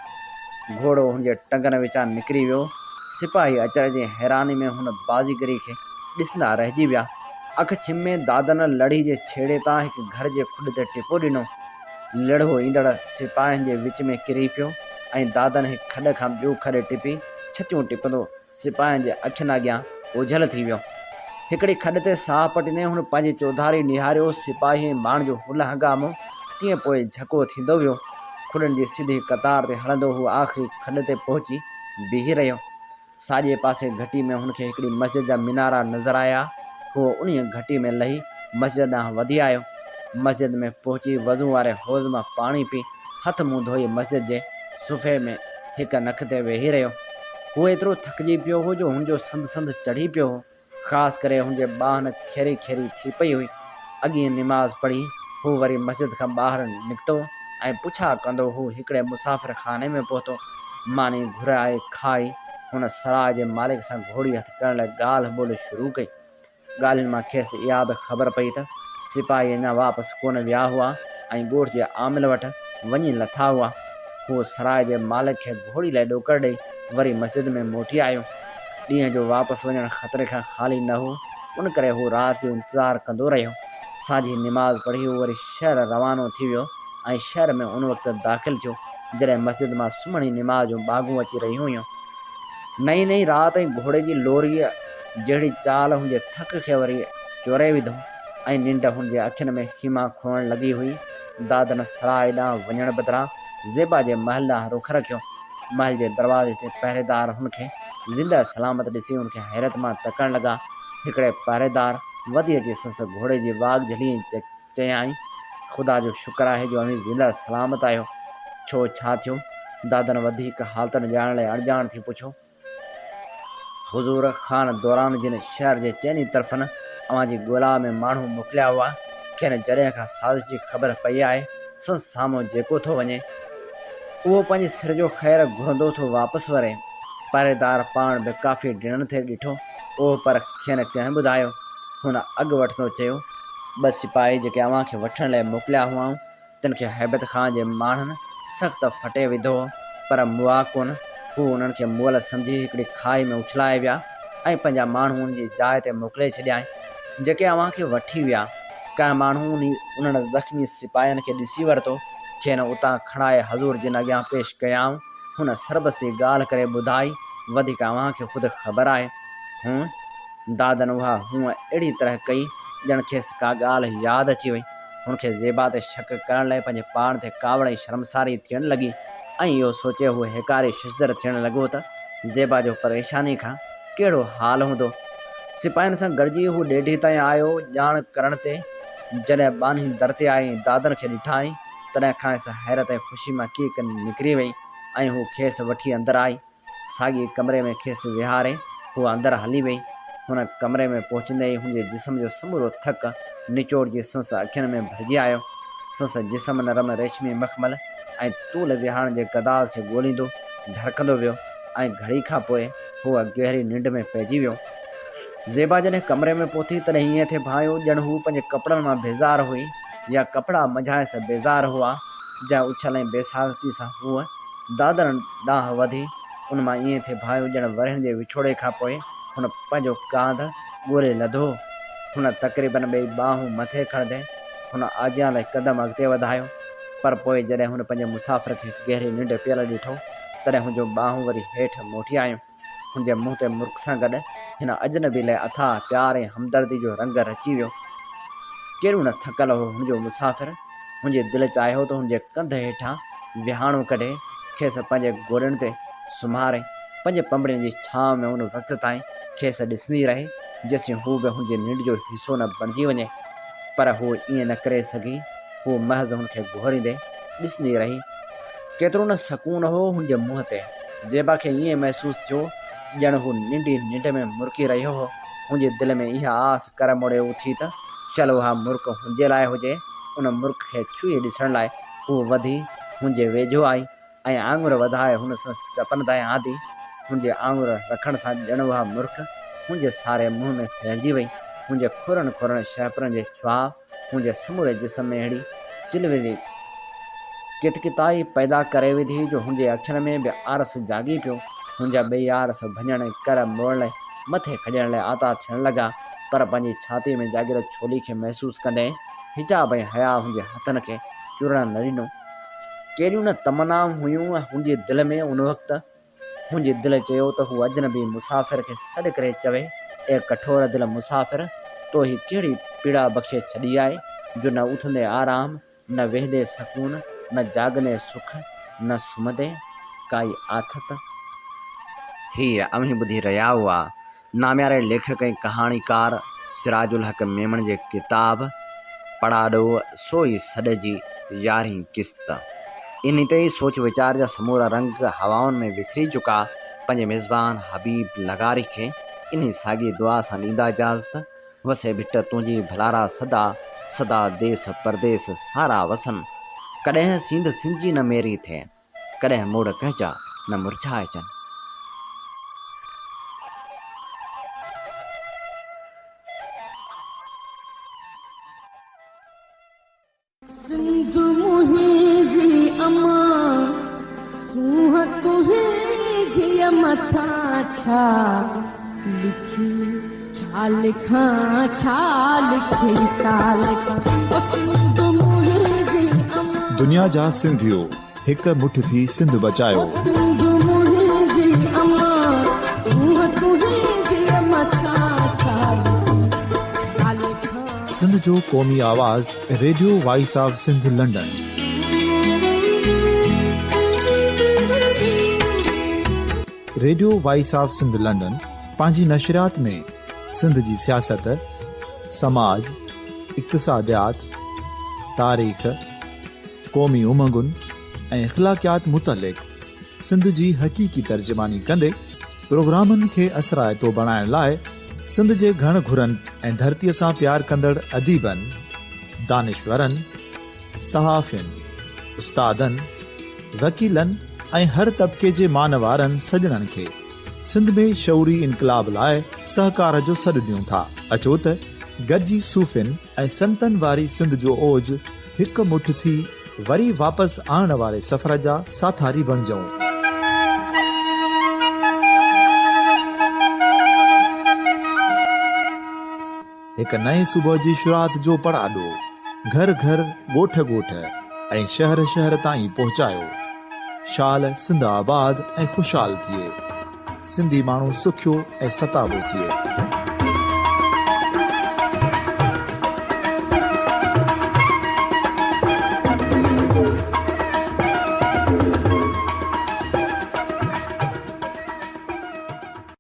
گهوڙو هن جي ٽنگن وچان نڪري ويو. سپاهي اچرج ۽ حيراني ۾ هن بازيگري کي ڏسندا رهجي ويا. اک ڇنڀ ۾ دادن لڙهي جي ڇيڙي تان هڪ گهر جي کڏ تي ٽپو ڏنو. لڙهو ايندڙ سپاهين جي وچ ۾ ڪري پيو ۽ دادن هڪ کڏ کان ٻيو کڏ ٽپي ڇتيون ٽپندو سپاهين جي اکين اڳيان اوجهل ٿي ويو. هڪڙي کڏ تي ساهه پٽيندي هن پنهنجي چوڌاري نهاريو، سپاهي ۽ ماڻهن جو هل هنگامو تيئن پوء جهڪو ٿيندو ويو. کڏن جي سڌي قطار تي هلندو هو آخري کڏ تي پهچي بيهي رهيو. ساڄي پاسي گهٽي ۾ هن کي هڪڙي مسجد جا مينارا نظر آيا. هو انهيء گهٽي ۾ لهي مسجد ڏانهن وڌي آيو. مسجد ۾ پهچي وضو واري حوض مان پاڻي پي هٿ منهن ڌوئي مسجد جي صفي ۾ هڪ نک تي ويهي رهيو. هو ايترو ٿڪجي پيو هو جو هن جو سنڌ سنڌ چڙهي پيو هو. خاص ڪري هن جي ٻانهن کيري کيري ٿي پئي هئي. اڳين نماز پڙهي هو وري مسجد کان ٻاهر نڪتو ۽ پڇا ڪندو هو هڪڙي مسافر خاني ۾ پهتو. ماني گهرائي کائي هن سراء جي مالڪ سان گهوڙي هٿ ڪرڻ لاء ڳالهه ٻولهه شروع ڪئي. ڳالهين مان کيس اها به خبر پئي ته سپاهي اڃا واپس ڪونه ويا هئا ۽ ڳوٺ جي عامل وٽ وڃي لٿا هئا. هو سراء جي مالڪ کي گهوڙي لاء ڏوڪڙ ڏئي وري مسجد ۾ موٽي آيو. ڏينهن جو واپس وڃڻ خطري کان خالي نه هو، ان ڪري هو رات جو انتظار ڪندو رهيو. سانجهي نماز پڙهي هو وري شهر روانو ٿي ويو ۽ شهر ۾ ان وقت داخل ٿيو، جڏهن مسجد مان سمهڻي نماز جون ٻانگون اچي رهيون هيون. نئين نئين رات ۽ گهوڙي جي لوريء جهڙي چال هن جي ٿڪ کي وري چوري وڌو ۽ ننڊ هن جي اکين ۾ خيما کوئڻ لڳي هئي. دادن سراء ڏانهن وڃڻ بدران زيبا جي محل ڏانهن رخ رکيو. محل جي دروازي تي پهريدار هن کي زنده سلامت ڏسي هن کي حيرت مان تڪڻ لڳا. هڪڙي پهريدار وڌي اچي سندس گهوڙي جي واڳ جهلي ۽ چيائين، خدا جو شڪر آهي جو اوهين زنده سلامت آهيو. ڇو، ڇا ٿيو؟ دادن وڌيڪ حالتن ڄاڻڻ لاء اڻڄاڻ ٿي پڇيو. حضور خان دوران جن شهر جي چئني طرفن اوهان جي ڳولا ۾ ماڻهو موڪليا هئا، کين جڏهن کان سازش جي خبر پئي آهي، سندس سامهون جيڪو ٿو وڃي، اهو پنهنجي سر جو خير گهرندو ٿو واپس وري. پهريدار پاڻ به ڪافي ڊنل ٿي ڏٺو، اهو پر کين ڪنهن ٻڌايو؟ هن اڳ وٺندو چيو. ٻه سپاهي جيڪي اوهان کي وٺڻ لاء موڪليا هئائون، تن کي هيبت خان جي ماڻهن سخت ڦٽي وڌو هو، پر مئا ڪونه. هو انهن کي مئل سمجهي هڪڙي کاهي ۾ اڇلائي ويا ۽ پنهنجا ماڻهو ان جي جاء تي موڪلي ڇڏيائين، جيڪي اوهان کي وٺي ويا. ڪنهن ماڻهو انهن زخمي سپاهين کي ڏسي ورتو، کين اتان کڻائي حضور جن اڳيان پيش ڪيائون. هن سربستي ڳالهه ڪري ٻڌائي، وڌيڪ اوهان کي خود خبر آهي. هونء؟ دادن اها هونء اهڙي طرح ڪئي، ڄڻ کيس ڪا ڳالهه ياد اچي وئي. هن کي زيبا تي شڪ ڪرڻ لاء پنهنجي پاڻ تي ڪاوڙ ۽ شرمساري ٿيڻ لڳي ۽ اهو سوچي هو هيڪاري ششدر ٿيڻ لڳو ته زيبا جو پريشاني کان ڪهڙو حال هوندو. سپاهين سان گڏجي هو ڏيڍي تائين آيو. ڄاڻ ڪرڻ تي جڏهن ٻانهي در تي آئي ۽ دادن کي ڏٺائين، تڏهن کانئس حيرت ۽ خوشي مان ڪيڪ نڪري وئي ۽ هو کيس وٺي اندر آئي. ساڳئي ڪمري ۾ کيس ويهاري هوء اندر هلي وئي. هن ڪمري ۾ پهچندي ئي هن جي جسم جو سمورو ٿڪ نچوڙجي سندس اکين ۾ ڀرجي آيو. سندس جسم نرم ريشمي مخمل ۽ طول ويهاڻ جي گداز کي ڳوليندو ڍرڪندو ويو ۽ گهڙي کان پوء هوء گهري ننڊ ۾ پئجي ويو. زيبا جڏهن ڪمري ۾ پهتي تڏهن ائين ٿي ڀانئيو ڄڻ هوء پنهنجي ڪپڙن مان بيزار هئي يا ڪپڙا منجهانئس بيزار هئا. جنهن اڇل ۽ بيساختي سان هوء دادن ڏانهن وڌي، ان مان ائين ٿي ڀانئيو ڄڻ ورهين جي وڇوڙي کان پوء هن پنهنجو ڪانڌ ڳولي لڌو. هن تقريباً ٻئي ٻانهون مٿي کڻندي هن آجيان لاء قدم اڳتي وڌايو، پر پوء جڏهن هن پنهنجي مسافر کي گهري ننڊ پيل ڏٺو، تڏهن هن جون ٻانهون وري هيٺ موٽي آيون. هن جي منهن تي مرڪ سان گڏ هن اجنبي لاء اٿاهه پيار ۽ همدردي جو رنگ رچي ويو. ڪيڏو نه ٿڪل هو هن جو مسافر. هن جي دل چاهيو ته هن جي ڪنڌ هيٺان ويهاڻو ڪڍي، کيس پنهنجي گوڏن تي سمهاري، پنهنجي پنبڻين جي ڇانو ۾ ان وقت تائين کيس ڏسندي رهي، جيسين هو به هن جي ننڊ جو حصو نه بڻجي وڃي. پر هوء ائين نه ڪري سگهي. هوء محض هن کي گهوريندي ڏسندي رهي. ڪيترو نه سڪون هو هن جي منهن تي. زيبا کي ائين محسوس ٿيو ڄڻ هو ننڊي ننڊ ۾ مرڪي رهيو هو. هن جي دل ۾ اها آس ڪر موڙي اٿي ته شل اها مرڪ هن جي لاء هجي. ان مرڪ کي ڇهي ڏسڻ لاء هوء وڌي هن جي ويجهو آئي ۽ آڱر وڌائي هن سندس چپن تائين آندي. هن جي آڱر رکڻ سان ڄڻ اها مرڪ هن جي ساري منهن ۾ ڦهلجي وئي. هن جي کورن کورن شهپرن جي شعاع هن جي سموري جسم ۾ اهڙي چلولي ڪتڪتائي پيدا ڪري وڌي جو هن جي اکين ۾ به آرس جاڳي پيو. هن جا ٻئي آرس ڀڃڻ ۽ ڪر موڙڻ لاء مٿي کڄڻ لاء آتا ٿيڻ لڳا، پر پنهنجي ڇاتيء ۾ جاڳيل ڇولي کي محسوس ڪندي حجاب ۽ حياء هن جي هٿن کي چورڻ نه ڏنو. ڪيڏيون نه تمنائون هيون هن جي دل ۾ ان وقت. هن جي دل چيو ته هو اجنبي مسافر کي سڏ ڪري چوي، اي ڪٺور دل مسافر! تو هي ڪهڙي پيڙا بخشي ڇڏي آهي، جو نه اٿندي آرام، نه ويهندي سڪون، نه جاڳندي سک، نه سمهندي ڪائي آٿت. هي اوهين ٻڌي رهيا هئا نامياري ليکڪ ۽ ڪهاڻيڪار سراج الحق ميمڻ جي ڪتاب پڙاڏو سو ئي سڏ جي يارهين قسط. انهي تي ئي سوچ ويچار جا سمورا رنگ هوائن ۾ وکري چڪا. پنهنجي ميزبان حبيب لغاري کي انهي ساڳي دعا سان ڏيندا اجازت، وسي ڀٽ تنهنجي ڀلارا سدا، سدا ديس پرديس سارا وسن. ڪڏهن سينڌ سنڌجي نه ميري ٿئي. ڪڏهن موڙ ڪنهن جا نه مرجهائجن. سنڌ منهنجي امان، سونهن تنهنجي مٿان ڇا لکي ڇا لکان ڇا لکي ڇا لکان او سنڌ منهنجي امان. دنيا جا سنڌيو هڪ مٺ ٿي سنڌ بچايو. او سنڌ منهنجي امان، سونهن تنهنجي مٿان ڇا لکي ڇا لکان. سنڌ جو قومي آواز radio voice of Sindh London. Radio voice of Sindh London پنهنجي نشريات ۾ سنڌ جي سياست، سماج، اقتصاديات، تاريخ، قومي امنگن ۽ اخلاقيات متعلق سنڌ جي حقيقي ترجماني ڪندي پروگرامن کي اثرائتو بڻائڻ لاء سنڌ جي گهڻ گهرن ۽ ڌرتيء سان پيار ڪندڙ اديبن، دانشورن، صحافين، استادن، وڪيلن ۽ هر طبقي جي مان وارن سڄڻن کي سنڌ ۾ شعوري انقلاب لاء سهڪار جو سڏ ڏيون ٿا. اچو ته گڏجي صوفين ۽ سنتن واري سنڌ جو اوج هڪ مٺ ٿي وري واپس آڻڻ واري سفر جا ساٿاري بڻجون. هڪ نئين صبح جي شروعات جو پڙاڏو گهر گهر، ڳوٺ ڳوٺ ۽ شهر شهر تائين پهچايو. شال سنڌ آباد ۽ خوشحال ٿئي. سنڌي ماڻهو سکيو ۽ ستابو ٿئي.